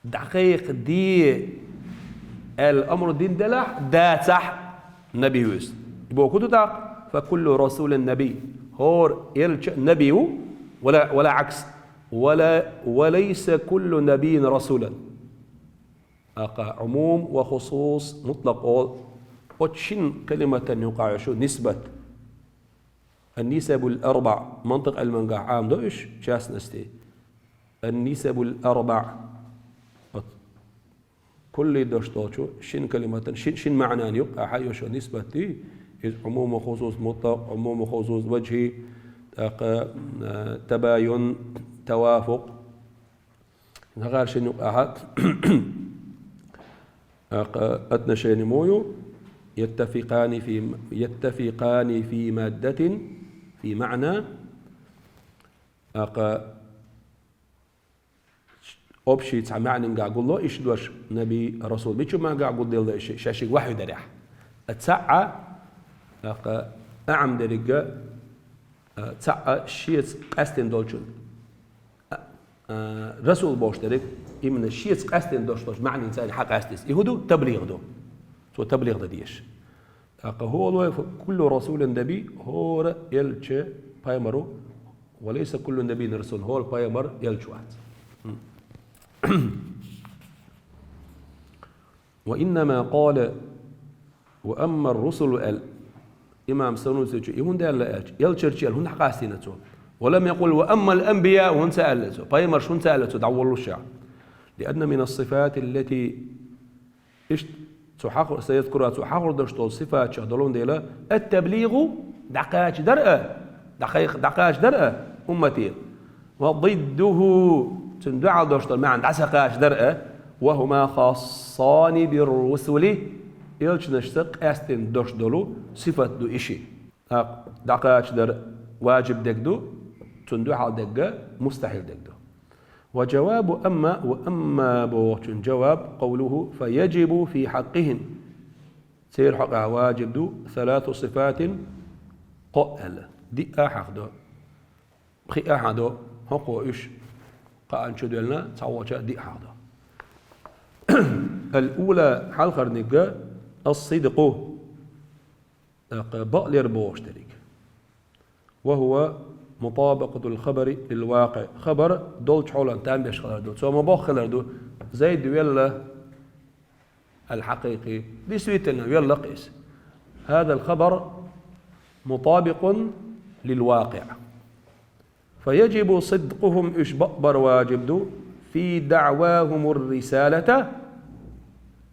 дӀакхайкхаде аьлла омра дина делахь а, дацахь а, наби ву иза. И бохург ду тӀаккха: فكل رسول نبي. ХӀора элча а наби ву, ولا، ولا عكس. ولا، وليس كل نبي رسولا. ТӀаккха Ӏумум ва хусус, мутлакъ олу оцу шина калиматан юкъахь йолуш ю нисбат. النسب الأربع, мантикъ Ӏилмангахь Ӏамадо уьш, частности. النسب الأربع. Оцу кулли дош долчу шина калиматан, шин, шин маьӀнан юкъахь йолуш йолу нисбат дуй, иза Ӏумум ва хусус, мутлакъ, Ӏумум ва хусус, важхӀи, тӀаккха, а, табаюн, тавафукъ. ХӀара шина юкъахь, а, отношение муха ю: يتفقان في، يتفقان في مادة، في معنى. ТӀаккха общий цхьа маьӀнангахь гулло иштта дош: наби, расул. Мичу маьӀнангахь гулделла иштта? Шаьшшиъ вахью дарехь. Цхьаъ, тӀаккха аӀам дерриге, а, цхьаъ шеца къаьстина долчун. А, а, расул бохуш дерг, именно шеца къаьстина долуш долчу маьӀнина царна хьакъаьста иза. И хӀун ду? ТаблигӀ ду. Цо таблигӀ дан дезаш. ТӀаккха хӀун олу вай: فكل رسول نبي, хӀора элча пайхамар ву, وليس كل نبي رسول, хӀора пайхамар элча вац. وإنما قال: وأما الرسل аьлла. Имам Санусичо и хӀунда аьлла аьлча, элчанаш аьлла хӀунда хьакъастийна цо? ولم يقل: وأما الأنبياء хӀунда ца аьлла цо? Пайхамарш хӀунда ца аьлла цо дӀаволлушехь? لأن من الصفات التي, иштта цо хьахор-, سيذكرها, цо хьахор долуш долу сифатех долун дела, التبليغ, дӀакхачадар а, дӀакхайкх-, дӀакхачадар а уммате. وضده, цуьнан дуьхьал долуш долу маьӀна дӀа ца кхачадар а, وهما خاصان بالرسل, элчанашца къаьстина дош долу сифат ду и ши. ТӀаккха дӀакхачадар важиб дерг ду, цунна дуьхьал дерг мустахьил дерг ду. وجواب أما, ва амма бохучун жаваб, قوله فيجب في حقهم. Церан хьокъехь важиб ду ثلاث صفات, кхоъ аьлла. Диъ а хьахдо, пхиъ а хьахдо, хӀокхо уьш кхаанчу дуьллина, цхьаволча диъ хьахдо. الأولى, хьалхарниг, الصدق, тӀаккха бакълер бохуш дерг. وهو مطابقة الخبر للواقع. Хабар долчу хьолан там беш хилар ду. Цо ма бохху хилар ду. Зайд велла, الحقيقي. Действительно, велла-кх иза. هذا الخبر مطابق للواقع. فيجب صدقهم, уьш бакъбар важиб ду, في دعواهم الرسالة,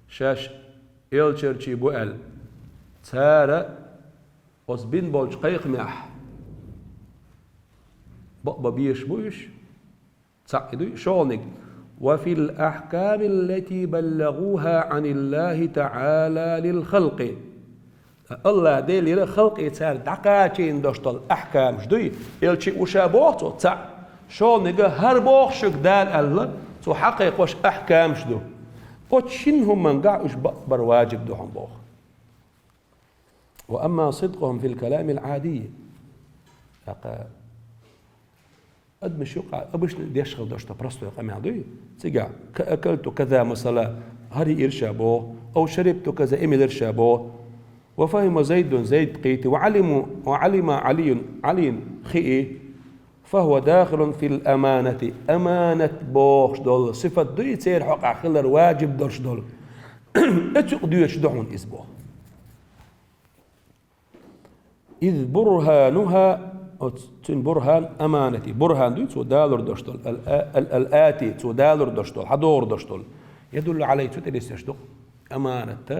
шаьш элчанаш бу аьлла, цара оцу бина болчу кхайкхамехь бакъбан безаш бу уьш. Цхьаъ и дуй, шолгӀаниг: وفي الأحكام التي بلغوها عن الله تعالى للخلق. АллахӀ Делера халкъе цара дӀакхачийна дош долу ахькамаш дуй, элча ву ша боху цо, цхьаъ. ШолгӀаниг: хӀара боху шуьга Дала аьлла, цо хьакхайкхош ахькамаш ду. Оцу шина хӀуманга уьш бакъбар важиб ду хьуна боху. وأما صدقهم في الكلام العادي. ТӀаккха адамаш юкъахь обычно деш хила дош ду, простой къамел дуй. Цигахь: كأكلت كذا, масала, хӀара йира ша боху, أو شربت كذا, и мелира ша боху. وفهم زيد, Зайд кхийтира, وعلم, وعلم علي, Ӏалина хии, فهو داخل في الأمانة. Аманат бохуш долу сифат дуй, церан хьокъехь хилар важиб долуш долу. Оцу юкъа доьдуш ду хьуна иза боху. إذ برهانها, оцу цуьнан бурхан аманати. Бурхан дуй, цо далур дош долу. Ал-, ал-, ал-ати, цо далур дош долу, хьадогӀур дош долу. يدل عليه, цу тӀе нисдеш ду аманат.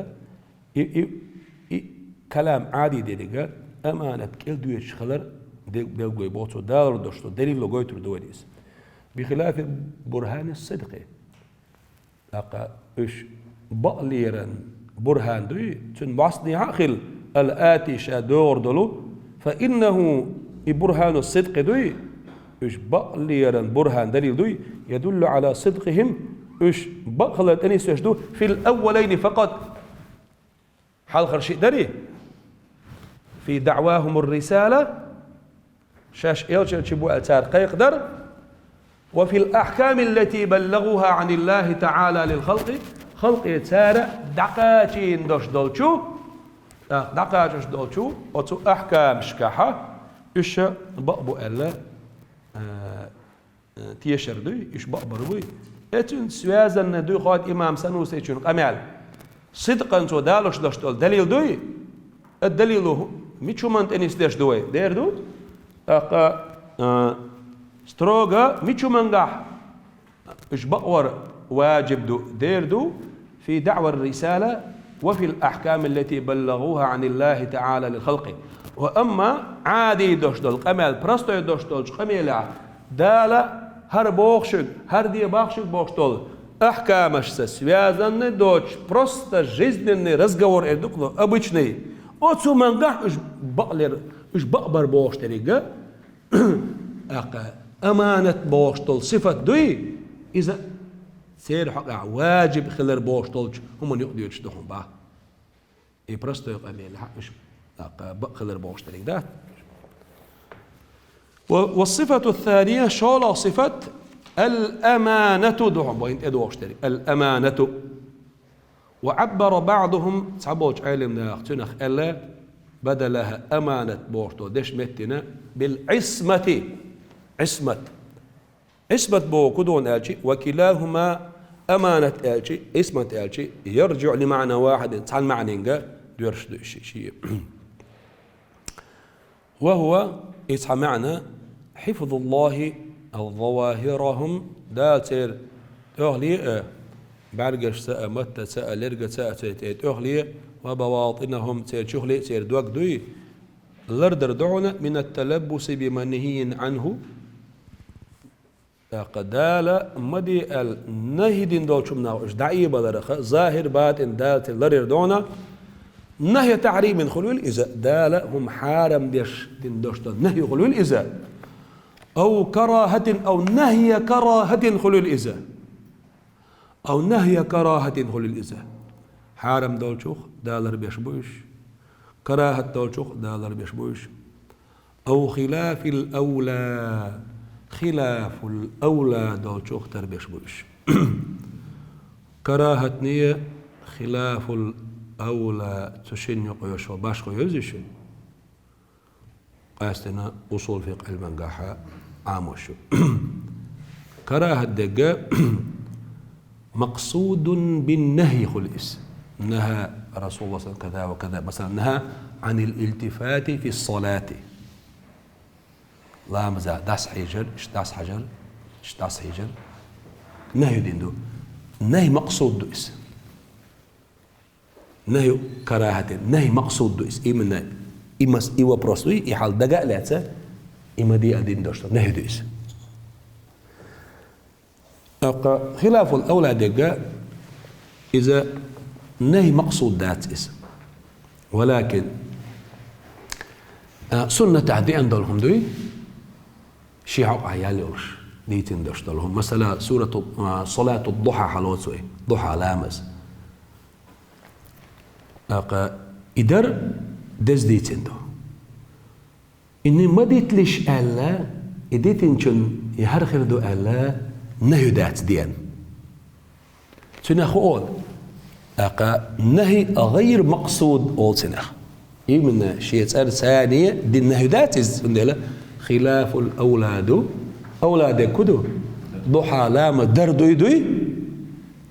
И, и, и калам Ӏади деррига аманат кӀел доьдуш хилар де-, делгой боху, цо далур дош долу. Далило гойтур ду вайна иза. بخلاف برهان الصدق. ТӀаккха уьш бакълеран бурхан дуй, цуьнан мостагӀа а хила, ал-ати, ша догӀур долу, فإنه, и برهان الصدق дуй, уьш бакълеран бурхан, далил дуй, يدل على صدقهم, уьш бакъ хилар тӀе нисдеш ду, في الأولين فقط. Хьалхара шиъ дарий? في دعواهم الرسالة, шаьш элчанаш бу аьлла цара кхайкхадар, وفي الأحكام التي بلغوها عن الله تعالى للخلق, халкъе цара дӀакхачийна дош долчу, а, дӀакхачош долчу оцу ахькамашкахь уьш бакъ бу аьлла, а, э, тешар дуй, уьш бакъбар буй. Эцуьнца связанный дуй, хойту имам Санусечун къамел. Сидкъан цо далуш дош долу далил дуй? Э, далилу мича хӀуманна тӀе нисдеш ду вай? Дер ду? ТӀаккха, э, строго мича хӀумангахь уьш бакъвар важиб ду? Дер ду? في دعوى الرسالة وفي الأحكام التي بلغوها عن الله تعالى للخلق. Ва амма Ӏади дош долу къамел, простой дош долчу къамелехь, Дала хӀара боху шуьга, хӀара де боху шуьга бохуш долу ахькамашца связанный доцуш, просто жизненный разговор эр ду-кх, обычный. Оцу хӀумангахь уьш бакълер, уьш бакъбар бохуш деррига, тӀаккха аманат бохуш долу сифат дуй, иза церан хьокъехь важиб хилар бохуш долчу хӀуманна юкъа доьдуш ду хьуна боху. И простой къамелехь уьш, тӀаккха бакъ хилар бохуш дерг дац. Ва, والصفة الثانية, шолгӀа сифат, الأمانة ду хьуна боху, тӀедогӀуш дерг. الأمانة. وعبر بعضهم, цхьаболчу Ӏелам наха цуьнах аьлла, بدلها, аманат бохуш долу дешан меттана, بالعصمة. Ӏисмат. Ӏисмат боху ку дуна аьлчи, وكلاهما, аманат аьлчи, Ӏисмат аьлчи, يرجع لمعنى واحد, цхьана маьӀнинга доьрзуш ду ши, ши. وهو, и цхьа маьӀна, حفظ الله ظواهرهم, Дала церан тӀехуле а, бӀаьргашца а, маттаца а, лергаца а церан тӀе тӀехуле, وبواطنهم, церан чухуле а церан дог дуй, лардар ду хьуна, من التلبس بمنهي عنه, тӀаккха Дала ма де аьлла нахӀи дина долчу хӀуманах уьш дӀаэбаларх, захӀир, батӀин Дала церан ларъяр ду хьуна, نهي تحريم хуьлийла иза, Дала хӀума хьарам деш дина долуш долу нахӀи хуьлийла иза. أو كراهة, أو نهي كراهة хуьлийла иза. أو نهي كراهة хуьлийла иза. Хьарам долчух Дала ларбеш бу уьш. КарахӀат долчух Дала ларбеш бу уьш. أو خلاف الأولى, خلاف الأولى долчух тарбеш бу уьш. КарахӀатнеи хилафул авла цу шинна юкъа йолуш башхо йовзий шуна? Къаьстина усул фикъхӀ Ӏилмангахьа Ӏамош ю. КарахӀат дегга مقصود بالنهي хуьлу иза. نهى رسول الله صلى الله عليه وسلم كذا وكذا. Масала, نهى عن الالتفات في الصلاة. Ламаза дӀасахьежар, иштта дӀасахьежар, иштта дӀасахьежар. НахӀи дина ду. НахӀи макъсуд ду иза. НахӀи карахӀат, нахӀи макъсуд ду иза. Именно и мас-, и вопрос дуй, и хьал дага а лаьцна, и ма де а дина долуш ду, нахӀи ду иза. ТӀаккха хилафул авла дегга иза нахӀи макъсуд дац иза. ولكن, а, суннатехь деана долу хӀума дуй, шен хьокъехь ял йолуш, дийцина долуш долу хӀума. Масала, сурату, а, салату духьа хьалоцу вай, духьа ламаз. ТӀаккха и дар деза дийцина ду. И ма диталаш аьлла, и дитинчун и хӀара хир ду аьлла, нахӀи дац деана. Цуьнах хӀун олу? ТӀаккха нахӀи гӀайр макъсуд олу цуьнах. Именно шен цӀарца царна дина нахӀи дац иза, цундела хилафул авла ду. Авла дегга хӀун ду? Духьа ламаз дар дуй дуй?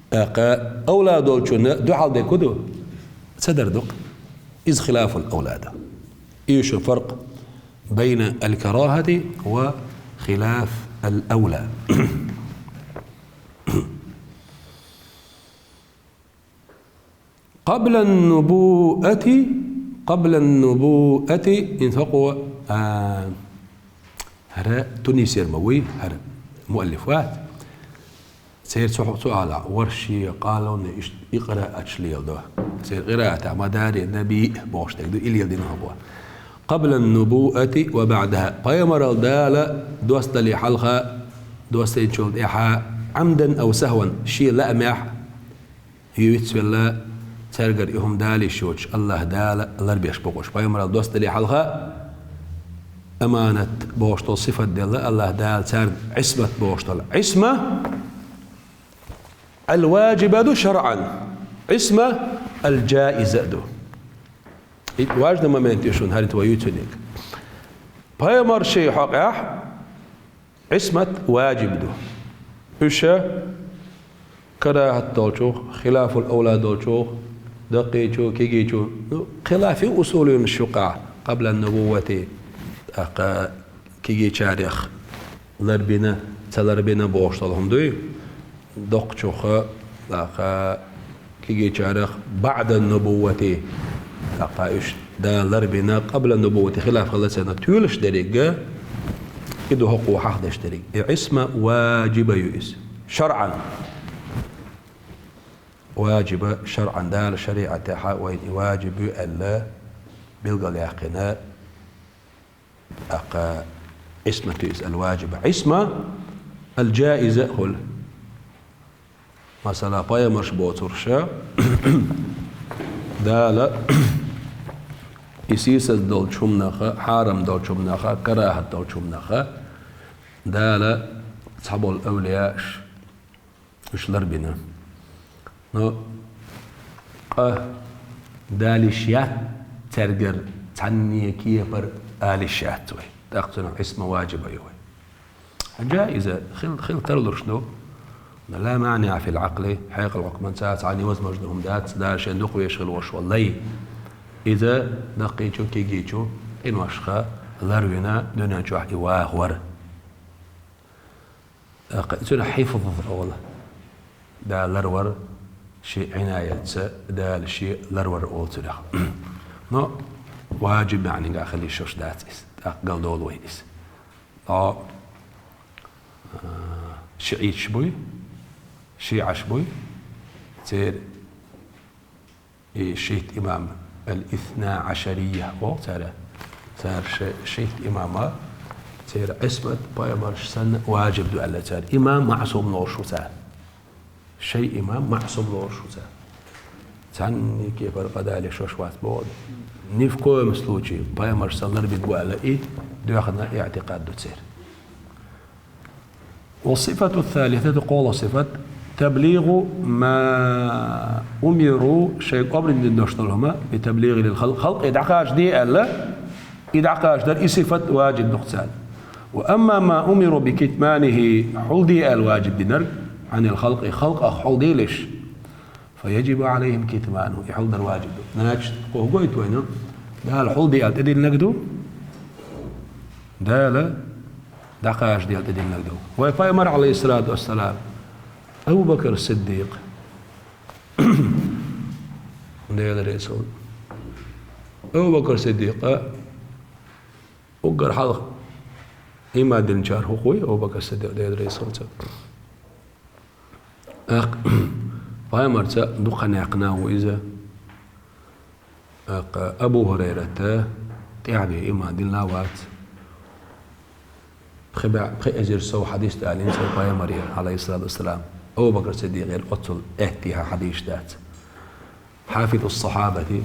ТӀаккха авла долчунна дуьхьал дегга хӀун ду? Ца дар ду-кх. Иза хилафул авла ду. И ю шун фаркъ байна аль-карахати ва хилаф аль-авла. Къабла ан-нубуати, къабла ан-нубуати, ин факъо, а, хӀара Тунисера ма вуй, хӀара муаллиф вац. Церан цу, цу алахь, ворхӀ шен къалонна иштта и къирааташ леладо. Церан къираатехь мадари наби бохуш дерг ду, и леладина хӀокхо. Къабла ан-нубуати ва баъдахьа. Пайхамаралла Дала доссадале хьалха, доссийначул тӀаьхьа, Ӏамдан ав сахван, шен лаамехь, юьйцвелла, цаьргара и хӀума далийш йоцуш, АллахӀ Дала ларбеш бу уьш. Пайхамаралла доссадале хьалха, аманат бохуш долу сифат делла АллахӀ Дала царна, Ӏисмат бохуш долу. Ӏисма аль-важиба ду шаръан, Ӏисма аль-джаиза ду. И важный момент ю шуна хӀара тӀе вай юьйцинарг. Пайхамаршийн хьокъехь Ӏисмат важиб ду. Уьш карахӀат долчух, хилафул авла долчух, даккхийчу, кегийчу, ну, хилаф ю усулийнаш юкъахь, къабла ан-нубуввати, тӀаккха кегийчарех ларбина, ца ларбина бохуш долу хӀума дуй, доккхачух, тӀаккха кегийчарех баъда ан-нубуввати, тӀаккха уьш Дала ларбина, къабла ан-нубуввати хилаф хилла ца, но тоьлуш деррига, и ду хӀокхо хьахдеш дерг. И Ӏисма важиба ю иза. ШарӀан. Важиба шарӀан, Дала шариӀатехьа вайна и важиб ю аьлла билгалъяьккхина, тӀаккха Ӏисмат ю иза аль-важиба. Ӏисма аль-джаиза а хуьлу. Масала, пайхамарш боцурша, Дала и сийсаз долчу хӀуманаха, хьарам долчу хӀуманаха, карахӀат долчу хӀуманаха, Дала цхьаболу авлияаш уьш ларбина. Но къа далиш яц цаьргара цхьанне кепара алиш яц вай. ТӀаккха цунах Ӏисма важиба ю вай. Хьаьжа иза хил, хила тарлуш ду. Ла маниӀа фил Ӏакъли, хьекъал хьукманца цхьа невозможно хӀума дац, Дала шен дукха веш хила волуш волу лай. Иза даккхийчу, кегийчу къиношха ларвина дуьнен чохь и ваха вара. ТӀаккха цуьнан хьифз олу. Дала ларвар шен Ӏинаятца, Дала шен ларвар олу цуьнах. Но важиб маьӀнигахь хила йиш йолуш дац иза. ТӀаккха галдолу вай иза. Ткъа, а, шиӀиташ буй, шиӀаш буй, церан и шийтта имам الإثنا عشرية боху цара. Цара ши-, шийтта имама, церан Ӏисмат пайхамарш санна важиб ду аьлла цара. Имам маъсум лоруш ву цара. Шайн имам маъсум лоруш ву цара. Цхьанна кепара къа дале шош вац боху. Ни в коем случае, пайхамарш санна ларбина бу аьлла, и доьхна иътикъад ду церан. والصفة الثالثة, кхоалгӀа сифат, تبليغ ما أمروا, шайга обрин дина долуш долу хӀума, بتبليغ للخلق, халкъе дӀакхачаде аьлла, и дӀакхачадар, и сифат важиб ду-кх царна. وأما ما أمروا بكتمانه, хьулде аьлла важиб динарг, عن الخلق, халкъах хьулделаш, فيجب عليهم كتمانه, и хьулдар важиб ду. Значит, кху хӀун гойту вайна? Дала хьулде аьлла тӀедиллинарг ду? Дала дӀакхачаде аьлла тӀедиллинарг ду. Вай пайхамар, عليه الصلاة والسلام, Абу Бакр Сиддикъ, Делан реза хуьлда, Абу Бакр Сиддикъа уггар хьалха иман динчарах ву-кх вай Абу Бакр Сиддикъ, Делан реза хуьлда цунна. ТӀаккха пайхамарца дукха хан яьккхина ву иза. ТӀаккха Абу ХӀурайрата тӀаьхьа бен иман диллина вац. Пхи бӀе, пхи эзар сов хьадис далийна цо пайхамарера, عليه الصلاة والسلام. Абу Бакр Сиддикъера оццул аьттехьа хьадисаш дац. حافظ الصحابة,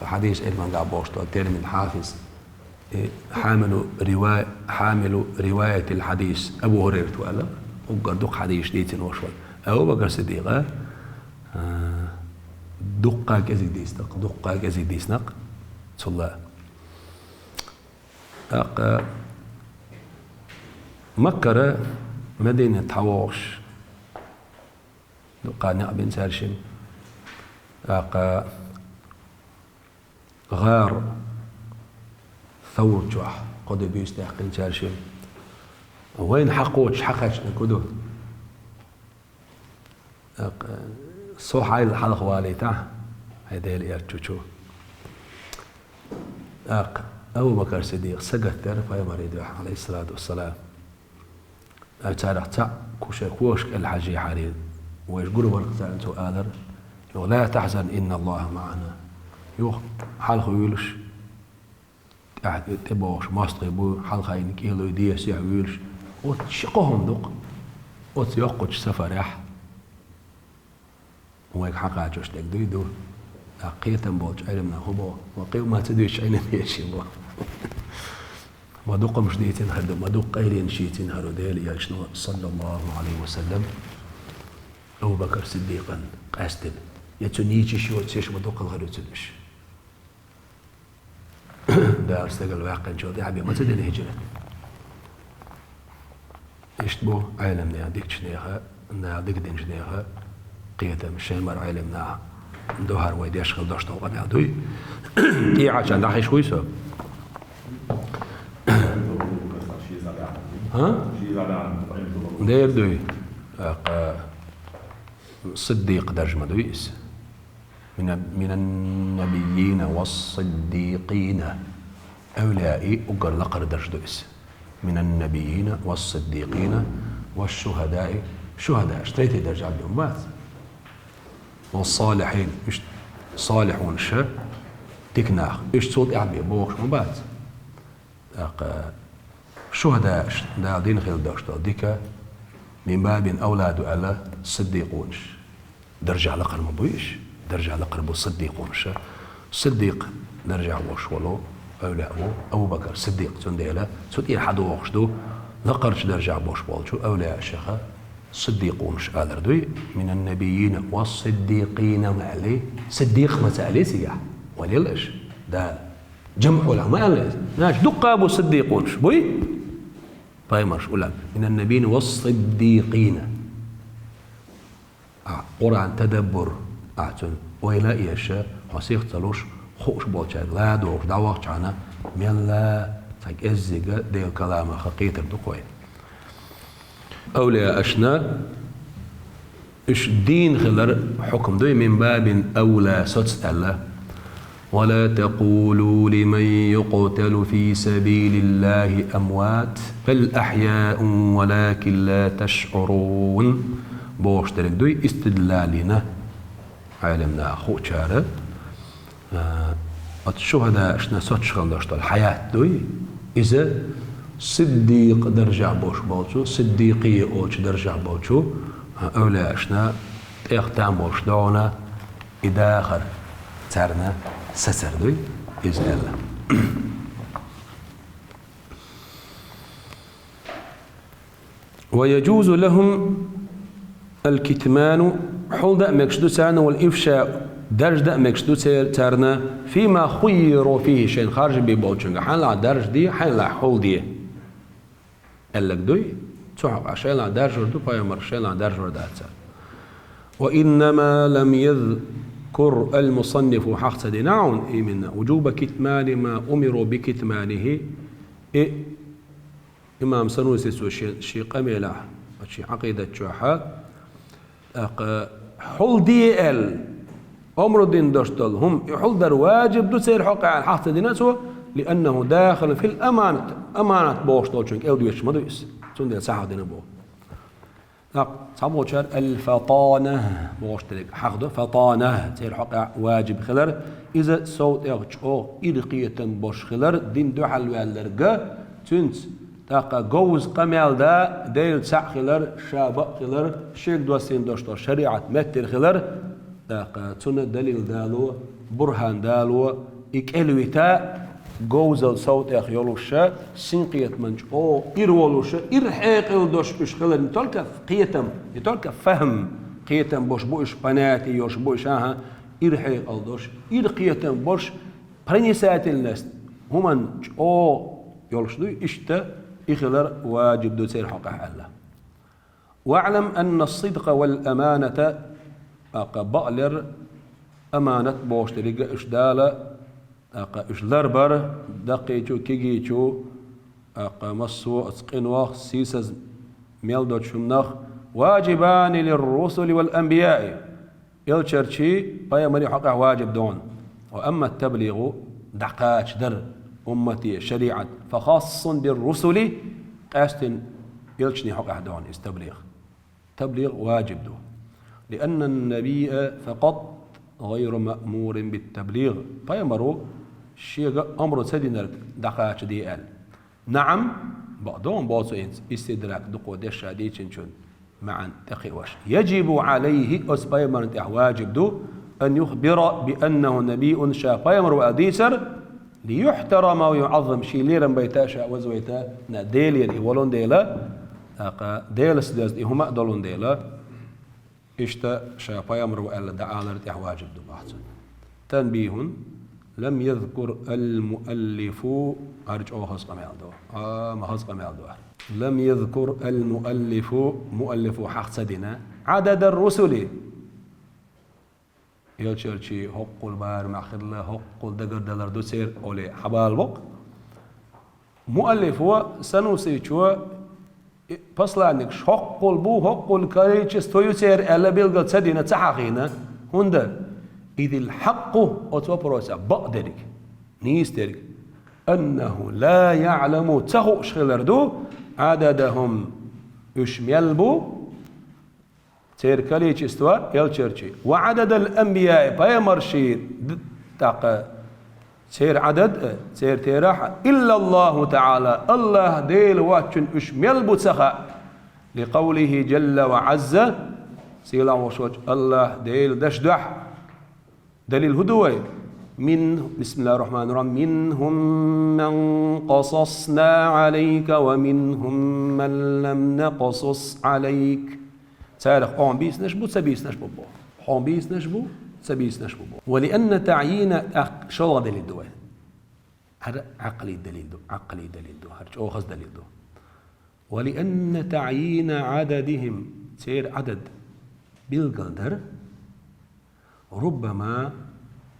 хьадис Ӏилманехь бохуш долу термин хьафиз, и حامل رواية, حامل رواية الحديث, Абу ХӀурайрат ву аьлла, уггар дукха хьадисаш дийцина волуш вара. Абу Бакр Сиддикъа, а, дуккха кӀезиг дийцина-кх, дуккха кӀезиг дийцина-кх, цул а. ТӀаккха Маккара Мадинат хьавогӀуш, дуккха некъ бина цаьршимма. ТӀаккха гӀар Савр чохь кхо де буьйса даьккхина цаьршимма. Вайна хьакхочуш хьакхаьчнарг хӀун ду? ТӀаккха, со хьайла хьалха валийтахь, хьайн Делан элча чу. ТӀаккха Абу Бакр Сиддикъа сагатдара пайхамаре дуьхьа, عليه الصلاة والسلام. Ай, царах цхьаъ кху шайн кошка кӀел хьажийхьарий, вайша гур вара-кх царна, цо алара: «Юха ла тахьзан, инна Аллаха маӀана». Юха хьалха вуьйлуш, тӀаьхьа тӀебогӀуш мостагӀий бу, хьалхайна кӀелой, десехь вуьйлуш. Оцу ши кхо хӀума ду-кх оцу йоккхачу сафарехь вайга хьакхачош дерг дуй ду. ТӀаккха кхетам болчу Ӏеламнаха хӀун боху? Ма кхин а ма ца дуьйцуш Ӏеламнаха боху. Ма дукха хӀумнаш дийцина хир ду, ма дукха къайленаш йийцина хир ду Делан элчано, саллаллаху Ӏалайхи ва саллам, Абу Бакр Сиддикъан къаьстина. Я цуьнан йийцаш йоцуш ма дукха хир ю цуьнан уьш. Дала стагал ваьккхинчул тӀаьхьа бен ма ца дина хӀижрат. Иштта бу Ӏеламнехан, дикачу нехан, Дала дика динчу нехан кхетам, шайн мара Ӏеламнаха ду хӀара вай деш хила долуш долу къамел дуй. ТӀехьачарна дӀахьуш вуй со? ХӀа? Дера дуй. ТӀаккха Сиддикъ дарж ма дуй иза. Мина-, минан-набиййина вас-сиддикъина. Эвлияий уггар лакхара дарж ду иза. Минан-набиййина вас-сиддикъина вас-шухадаи. Шухада, третий даржа бен бац. Вас-салихьин, уьш салихьунаш, дика нах. Уьш цул тӀаьхьа бен бохуш ма бац. ТӀаккха шухадааш, Дала дина хила долуш долу дика, мин бабин авла ду аьлла, сиддикъунаш. Даржехь лакхара ма буй уьш, даржехь лакхара бу сиддикъунаша. Сиддикъ даржехь волуш волу эвлияъ ву Абу Бакр Сиддикъ, цундела цу тӀера хьадогӀуш ду лакхарчу даржехь болуш болчу эвлияашха сиддикъунаш алар дуй. Минан-набиййина вас-сиддикъина ма аьллий, сиддикъ ма ца аьллий цигахь. Валел аша, Дала. ЖамӀула ма аьлла иза. Значит, дуккха бу сиддикъунаш. Буй? Пайхамарш улам. Минан-набиййина вас-сиддикъина. А, Къуръан тадаббур. А, цуьнан ойла а еш, хьо сих ца луш, хууш болчаьрга ладогӀуш дӀавахчахьана, мелла цхьа кӀеззига Делан каламах кхетар ду-кх вай. Эвлияашна уьш дийна хилар хьукам дуй, мин бабин авла соц аьлла. Ва ла такъулу лиман юкъталу фи сабилиллахи амват, бал ахьяун валакин ла ташъурун, бохуш дерг дуй, истидлалина Ӏеламнаха хуучара, а, Оцу шухӀадаашна соцуш хила долуш долу хьаят дуй, иза сиддикъ даржехь болуш болчу, сиддикъий олучу даржехь болчу, а, эвлаяашна тӀех там болуш догӀуна, и дахар царна сацар дуй, иза аьлла. ويجوز لهم الكتمان, хьулда а мегаш ду царна, والإفشاء, даржда а мегаш ду цер-, царна, فيما خيروا فيه, шайна харжа бен болчуьнга, хьайна лахь даржа де, хьайна лахь хьулде. Аьлларг дуй, цу хьокъехь шайна лахь даржор ду, пайхамар шайна лахь даржор дац цара. وإنما لم يذكر المصنف, хьаха ца дина хьуна именно, وجوب كتمان ما أمروا بكتمانه, и Имам Санусис цо шен, шен къамелехь, шен Ӏакъидат чохь, тӀаккха хьулде аьлла, омра дина долуш долу хӀума, и хьулдар ваджиб ду церан хьокъехь аьлла, хьаха ца дина цо, لأنه داخل في الأمانة, аманат бохуш долчуьнга кӀел доьшуш ма ду иза, цундела ца хьахдина боху. ТӀаккха цхьаболчара аль-фатана бохуш дерг хьахдо, фатана, церан хьокъехь ваджиб хилар, иза сов тӀех чӀогӀа ира кхетам болуш хилар, дин дуьхьал ваьлларга, цуьнца тӀаккха говза къамел да, Дела цхьаъ хилар, ша бакъ хилар, шега доссийна долуш долу шариӀат меттира хилар, тӀаккха цунна далил дало, бурхан дало, и кӀелвита, говзал сов тӀех йолуша, синкхетаман чӀогӀа ира волуша, ира хьекъал долуш уьш хилар, не только кхетам, не только фахм, кхетам болуш бу уьш, понятие йолуш бу уьш, аха, ира хьекъал долуш, ира кхетам болуш, проницательность, хӀуман чӀогӀа йолуш дуй, иштта и хилар ваджиб ду церан хьокъехь аьлла. واعلم أن الصدق والأمانة, тӀаккха бакълер, аманат бохуш деррига уьш Дала, тӀаккха уьш ларбар, даккхийчу, кегийчу, тӀаккха массо а оцу къинойх, сийсаз мел доцчу хӀуманах, واجبان للرسل والأنبياء, элчарчий, пайхамарий хьокъехь ваджиб ду хьуна. وأما التبليغ, дӀакхачадар, уммате, шариӀат, فخاص بالرسل, къаьстина элчанийн хьокъехь ду хьуна иза таблигъ. Таблигъ ваджиб ду. لأن النبي فقط غير مأمور بالتبليغ. Пайхамаро шега омра ца динарг дӀакхачаде аьлла. نعم, бакъдолу, боху цо хӀинца, истидрак дукха деш ша дийцинчун маьӀна тӀекхиош. يجب عليه, оцу пайхамарна тӀехь ваджиб ду, أن يخبر بأنه نبي, ша пайхамар ву аьлла дийцар, ليحترم ويعظم, шен лерам байта, ша вазвайта, Делера и волун дела, тӀаккха Делаца доьзна и хӀума а долун дела, иштта ша пайхамар ву аьлла дӀаалар тӀехь ваджиб ду боху цунна. تنبيه, لم يذكر المؤلف, хӀара чӀогӀа хаза къамел ду. А, ма хаза къамел ду хӀара. لم يذكر المؤلف, муаллифо хьаха ца дина, عدد الرسل. Элчарчий хӀоккхул барамехь хилла, хӀоккхул дагардалар ду церан олий хьабала боккху. Муаллифо, Санусичо, и, посланникаш хӀоккхул бу, хӀоккхул количество ю церан аьлла билгал ца дина, ца хьахийна. ХӀунда? إذ الحق, оцу вопросехь бакъ дерг, нийса дерг, أنه لا يعلم, ца хууш хилар ду, عددهم, уьш мел бу, церан количество, элчарчий, وعدد الأنبياء, пайхамарший д-, тӀаккха церан Ӏадад а, церан терахь а, إلا الله تعالى, АллахӀ Дела воцчунна уьш мел бу ца хаьа. لقوله جل وعز, сийлахь волуш волчу АллахӀ Делан дашна дуьхьа. Далил хӀун ду вай? من، بسم الله الرحمن الرحيم. منهم من قصصنا عليك ومنهم من لم نقصص عليك. Царах хьуна бийцинарш бу, ца бийцинарш бу боху. Хьуна бийцинарш бу, ца бийцинарш бу боху. ولأن تعيين, тӀаккха шолгӀа далил ду вай. ХӀара Ӏакъли далил ду, Ӏакъли далил ду, хӀара чӀогӀа хаза далил ду. ولأن تعيين عددهم, церан Ӏадад билгалдар, ربما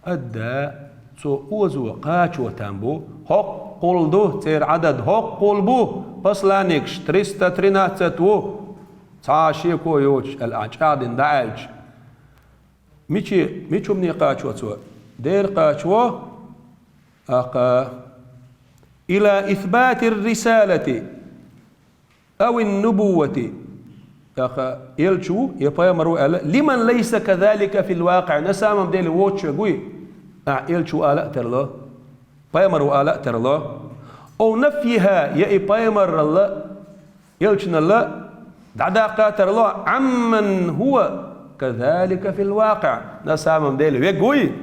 أدى, цо озо кхачо там бу, хӀоккхул ду, церан Ӏадад хӀоккхул бу, посланникаш триста тринадцать ву, цхьа а шеко йоцуш аьлла, ахьа чӀагӀдина дӀааьлча. Мича, мича хӀумане кхачо цо? Дера кхачо, тӀаккха, إلى إثبات الرسالة أو النبوة, тӀаккха элча ву я пайхамар ву аьлла, لمن ليس كذلك في الواقع, на самом деле воцуш верг вуй. Ахь элча ву ала а тарлу, пайхамар ву ала а тарлу, أو نفيها, я и пайхамаралла, элчаналла дӀадаккха а тарлу, عمن هو كذلك في الواقع, на самом деле вег вуй,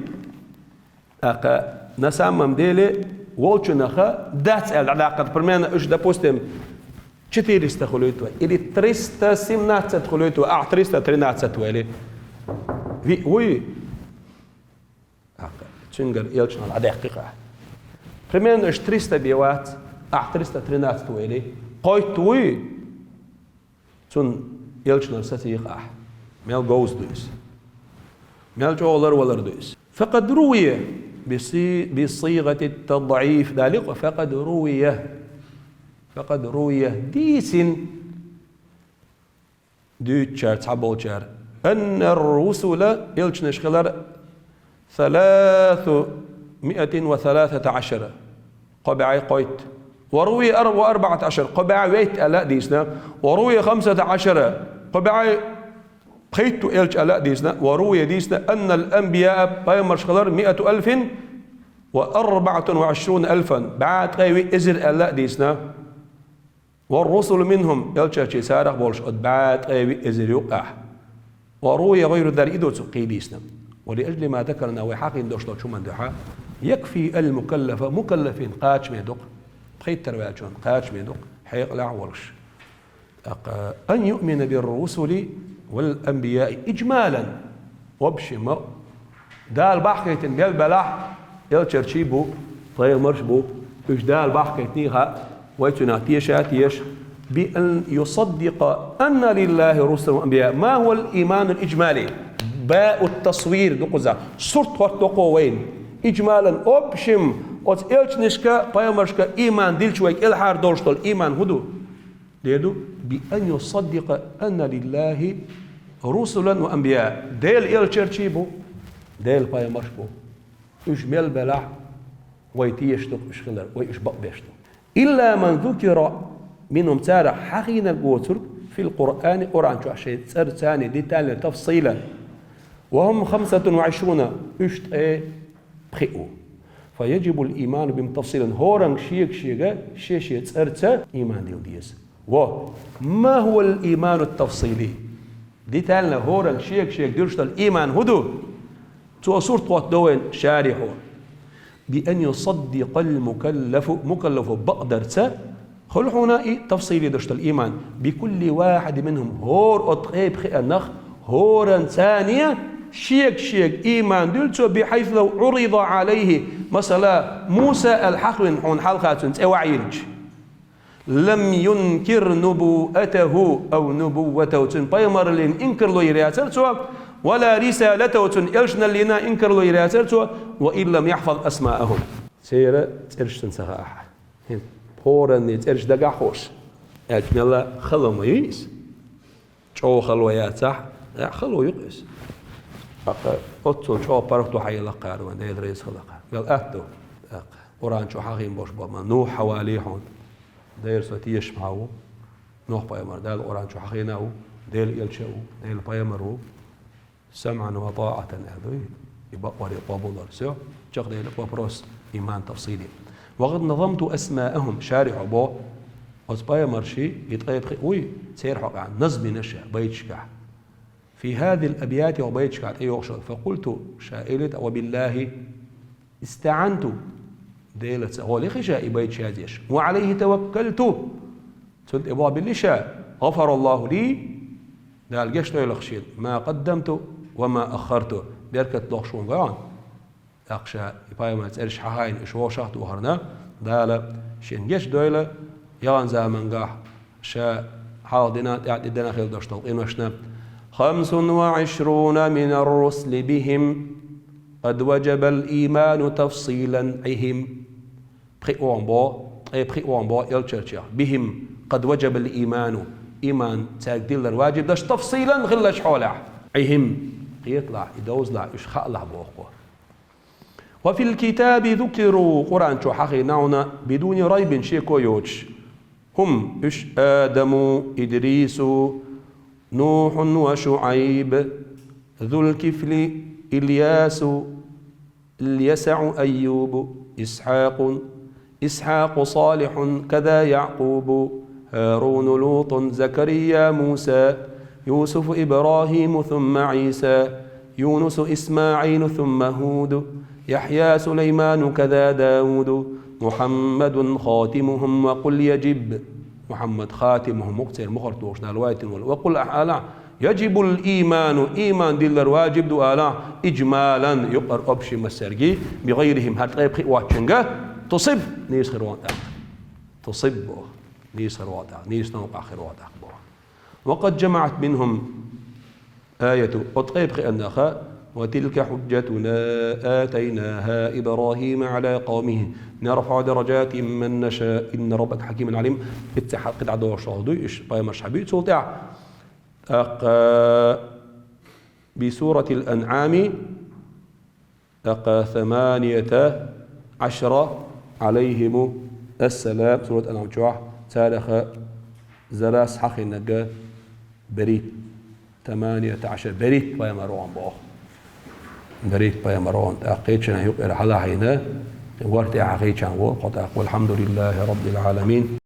тӀаккха на самом деле волчунах дац аьлла дӀадаккха, примерно, уж, допустим, четыреста хуьлуьйту вай, или триста семнадцать хуьлуьйту вай, ахь триста тринадцать вай, или виъ вуй. ТӀаккха цуьнгара элчанал дӀадаьккхи-кх ахь. Примерно уж триста бен вац, ахь триста тринадцать вай, или кхойтта вуй, цунна элчанал саций-кх ахь. Мел говза ду иза. Мел чӀогӀа ларвалар ду иза. فقد روي بصي-، بصيغة التضعيف. Дали-кх, فقد روي. فقد روي. Дийцина. Дуьйцучара, цхьаболчара. أن الرسل, элчанаш хилар, ثلاثمائة وثلاثة عشر, кхо бӀаьи кхойтта. وروي أر-، وأربعة عشر, кхо бӀаьи вейтта аьлла а дийцина. وروي خمسة عشر, кхо бӀаьи пхийтта ву элча аьлла а дийцина. وروي, дийцина, أن الأنبياء, пайхамарш хилар, مائة ألف وأربعة وعشرون ألفا, бӀаь ткъе виъ эзар аьлла а дийцина. والرسل منهم, элчарчий царах болуш оцу бӀаь ткъе виъ эзар ю-кх ахь. وروي غير ذلك, и ду цу кхин дийцина. ولأجل ما ذكرنا, вай хьахийна долуш долчу хӀуманна дуьхьа, يكفي المكلف, мукаллафина кхачаме ду-кх, пхийттара ваьллачунна кхачаме ду-кх, хьекъалехь а волуш, тӀаккха, أن يؤمن بالرسل والأنبياء إجمالا, в общем, Дала бахкийтина мел белахь, элчарчий бу, пайхамарш бу, уьш Дала бахкийтиний хаьа, вай цуьнах теша а теша. بأن يصدق أن لله رسلا وأنبياء. ما هو الإيمان الإجمالي؟ باء التصوير ду кхузахь. Сурт хӀоттадо-кх вайна. Иджмалан, в общем, оцу элчанашка, пайхамаршка ийман дилча вай кӀелхьара долуш долу ийман хӀун ду? Де ду, بأن يصدق أن لله رسلا وأنبياء. Делан элчарчий бу, Делан пайхамарш бу. Уьш мел белахь, вай тешаш ду-кх уьш хилар, вай уьш бакъбеш ду. إلا من ذكر منهم, царах хьахийнарг воцург, في القرآن, Къуръан чохь шайн цӀарца детально, تفصيلا. وهم خمسة وعشرون, уьш ткъе пхиъ ву. فيجب الإيمان بهم تفصيلا. ХӀоранга шега-шега, шен-шен цӀарца ийман дила деза. Во, ما هو الإيمان التفصيلي? Детально хӀоранга шега-шега дуьллуш долу ийман хӀун ду? Цо сурт хӀоттадо вайна шарихьо. بأن يصدق المكلف, мукаллафо бакъдарца, хуьлу хьуна и тафсиле деш долу ийман, بكل واحد منهم, хӀора оцу ткъе пхиъанах, хӀоранца а шега-шега ийман дуьллу цо, بحيث لو عرض عليه, масала, Муса аьлла хьахийна хьуна хьалха цуьнан цӀе ваьӀ йилча, لم ينكر نبوءته أو نبوته, цуьнан пайхамараллина инкарло йийр яцара цо, ولا رسالته, цуьнан элчаналлина инкарло йийр яцара цо, وإن لم يحفظ أسماءهم. Церан цӀераш цуьнан ца хаахь. ХӀинца хӀоранна цӀераш дагахь хууш, аьлча мелла хало ма ю иза. ЧӀогӀа хало яцахь, э, хало ю-кх иза. ТӀаккха оццул чӀогӀа паргӀато хьаелла-кх кхара вайн, Дела реза хила-кх. Мел атта ду. ТӀаккха Къуръан чу хьахийна болуш бу, ма Нухь хьавалий хьуна. Дера со тешаш хьан ву? Нухь-пайхамар Дала Къуръан чу хьахийна а ву, Делан элча а ву, Делан пайхамар а ву. سمعا وطاعة аьлла ду и, и бакъварий къобалдора. Всё, чекхдели вопрос, иман тафсили. وقد نظمت أسماءهم, шарихьо боху, оцу пайхамарший, и ткъе пхиъ вуй, церан хьокъехь назмина ша байташкахь. في هذه الأبيات, хӀокху байташкахь тӀейогӀуш, فقلت, ша элира тӀаккха, وبالله, استعنت, Делаца гӀоле хи ша и байташ язъеш. وعليه توكلت, Цунна тӀе боху билли ша, غفر الله لي, Дала гечдойла-кх шена, ما قدمت وما أخرت, беркат лохуш ву-кх хьуна. ТӀаккха ша и пайхамаран цӀераш хьахийна, уьш вовшах а тохарна, Дала шена гечдойла, яханчу заманчохь ша хьалха дина, тӀаьхьа тӀедина хила долуш долу къиношна. خمس وعشرون من الرسل بهم قد وجب الإيمان تفصيلا عهم. Пхиъ вон бо, ткъе пхиъ вон бо элчарчех. بهم قد وجب الإيمان, ийман цаьрга диллар ваджиб даш, تفصيلا, хиллачу хьолехь. عهم, кхеталахь, и довзалахь, уьш хаалахь боху-кх. وفي الكتاب ذكروا, Къуръан чу хьахийна хьуна, بدون ريب, шеко йоцуш. هم, уьш: آدم, إدريس, نوح وشعيب, ذو الكفل, إلياس, اليسع أيوب إسحاق إسحاق صالح كذا يعقوب هارون لوط زكريا موسى يوسف إبراهيم ثم عيسى يونس إسماعيل ثم هود يحيى سليمان كذا داود محمد خاتمهم وقل يجب محمد خاتمهم مقتل مخرطوش دالوايتن وقل أحالا يجب الإيمان إيمان دلر واجب دو آلا إجمالا يقر أبشي مسرقي بغيرهم هر طيب خي واتشنغا تصب نيس خيروان تاك تصب بوخ نيس خيروان تاك نيس نوقع خيروان تاك بوخ وقد جمعت منهم آية وطيب خي أنخا وتلك حجتنا آتيناها إبراهيم على قومه نرفع درجات من نشاء إن ربك حكيم عليم اتحق قد عدو شهدو إش باي مش حبيت سلطع أق بسورة الأنعام أق ثمانية عشر عليهم السلام سورة الأنعام تشوح تاريخ زراس حقنق بريد ثمانية عشر بريد باي مروان بوخ بريد باي مروان تأقيتشنا يقر حلا حينا ورد أحقيتشان وقت والحمد لله رب العالمين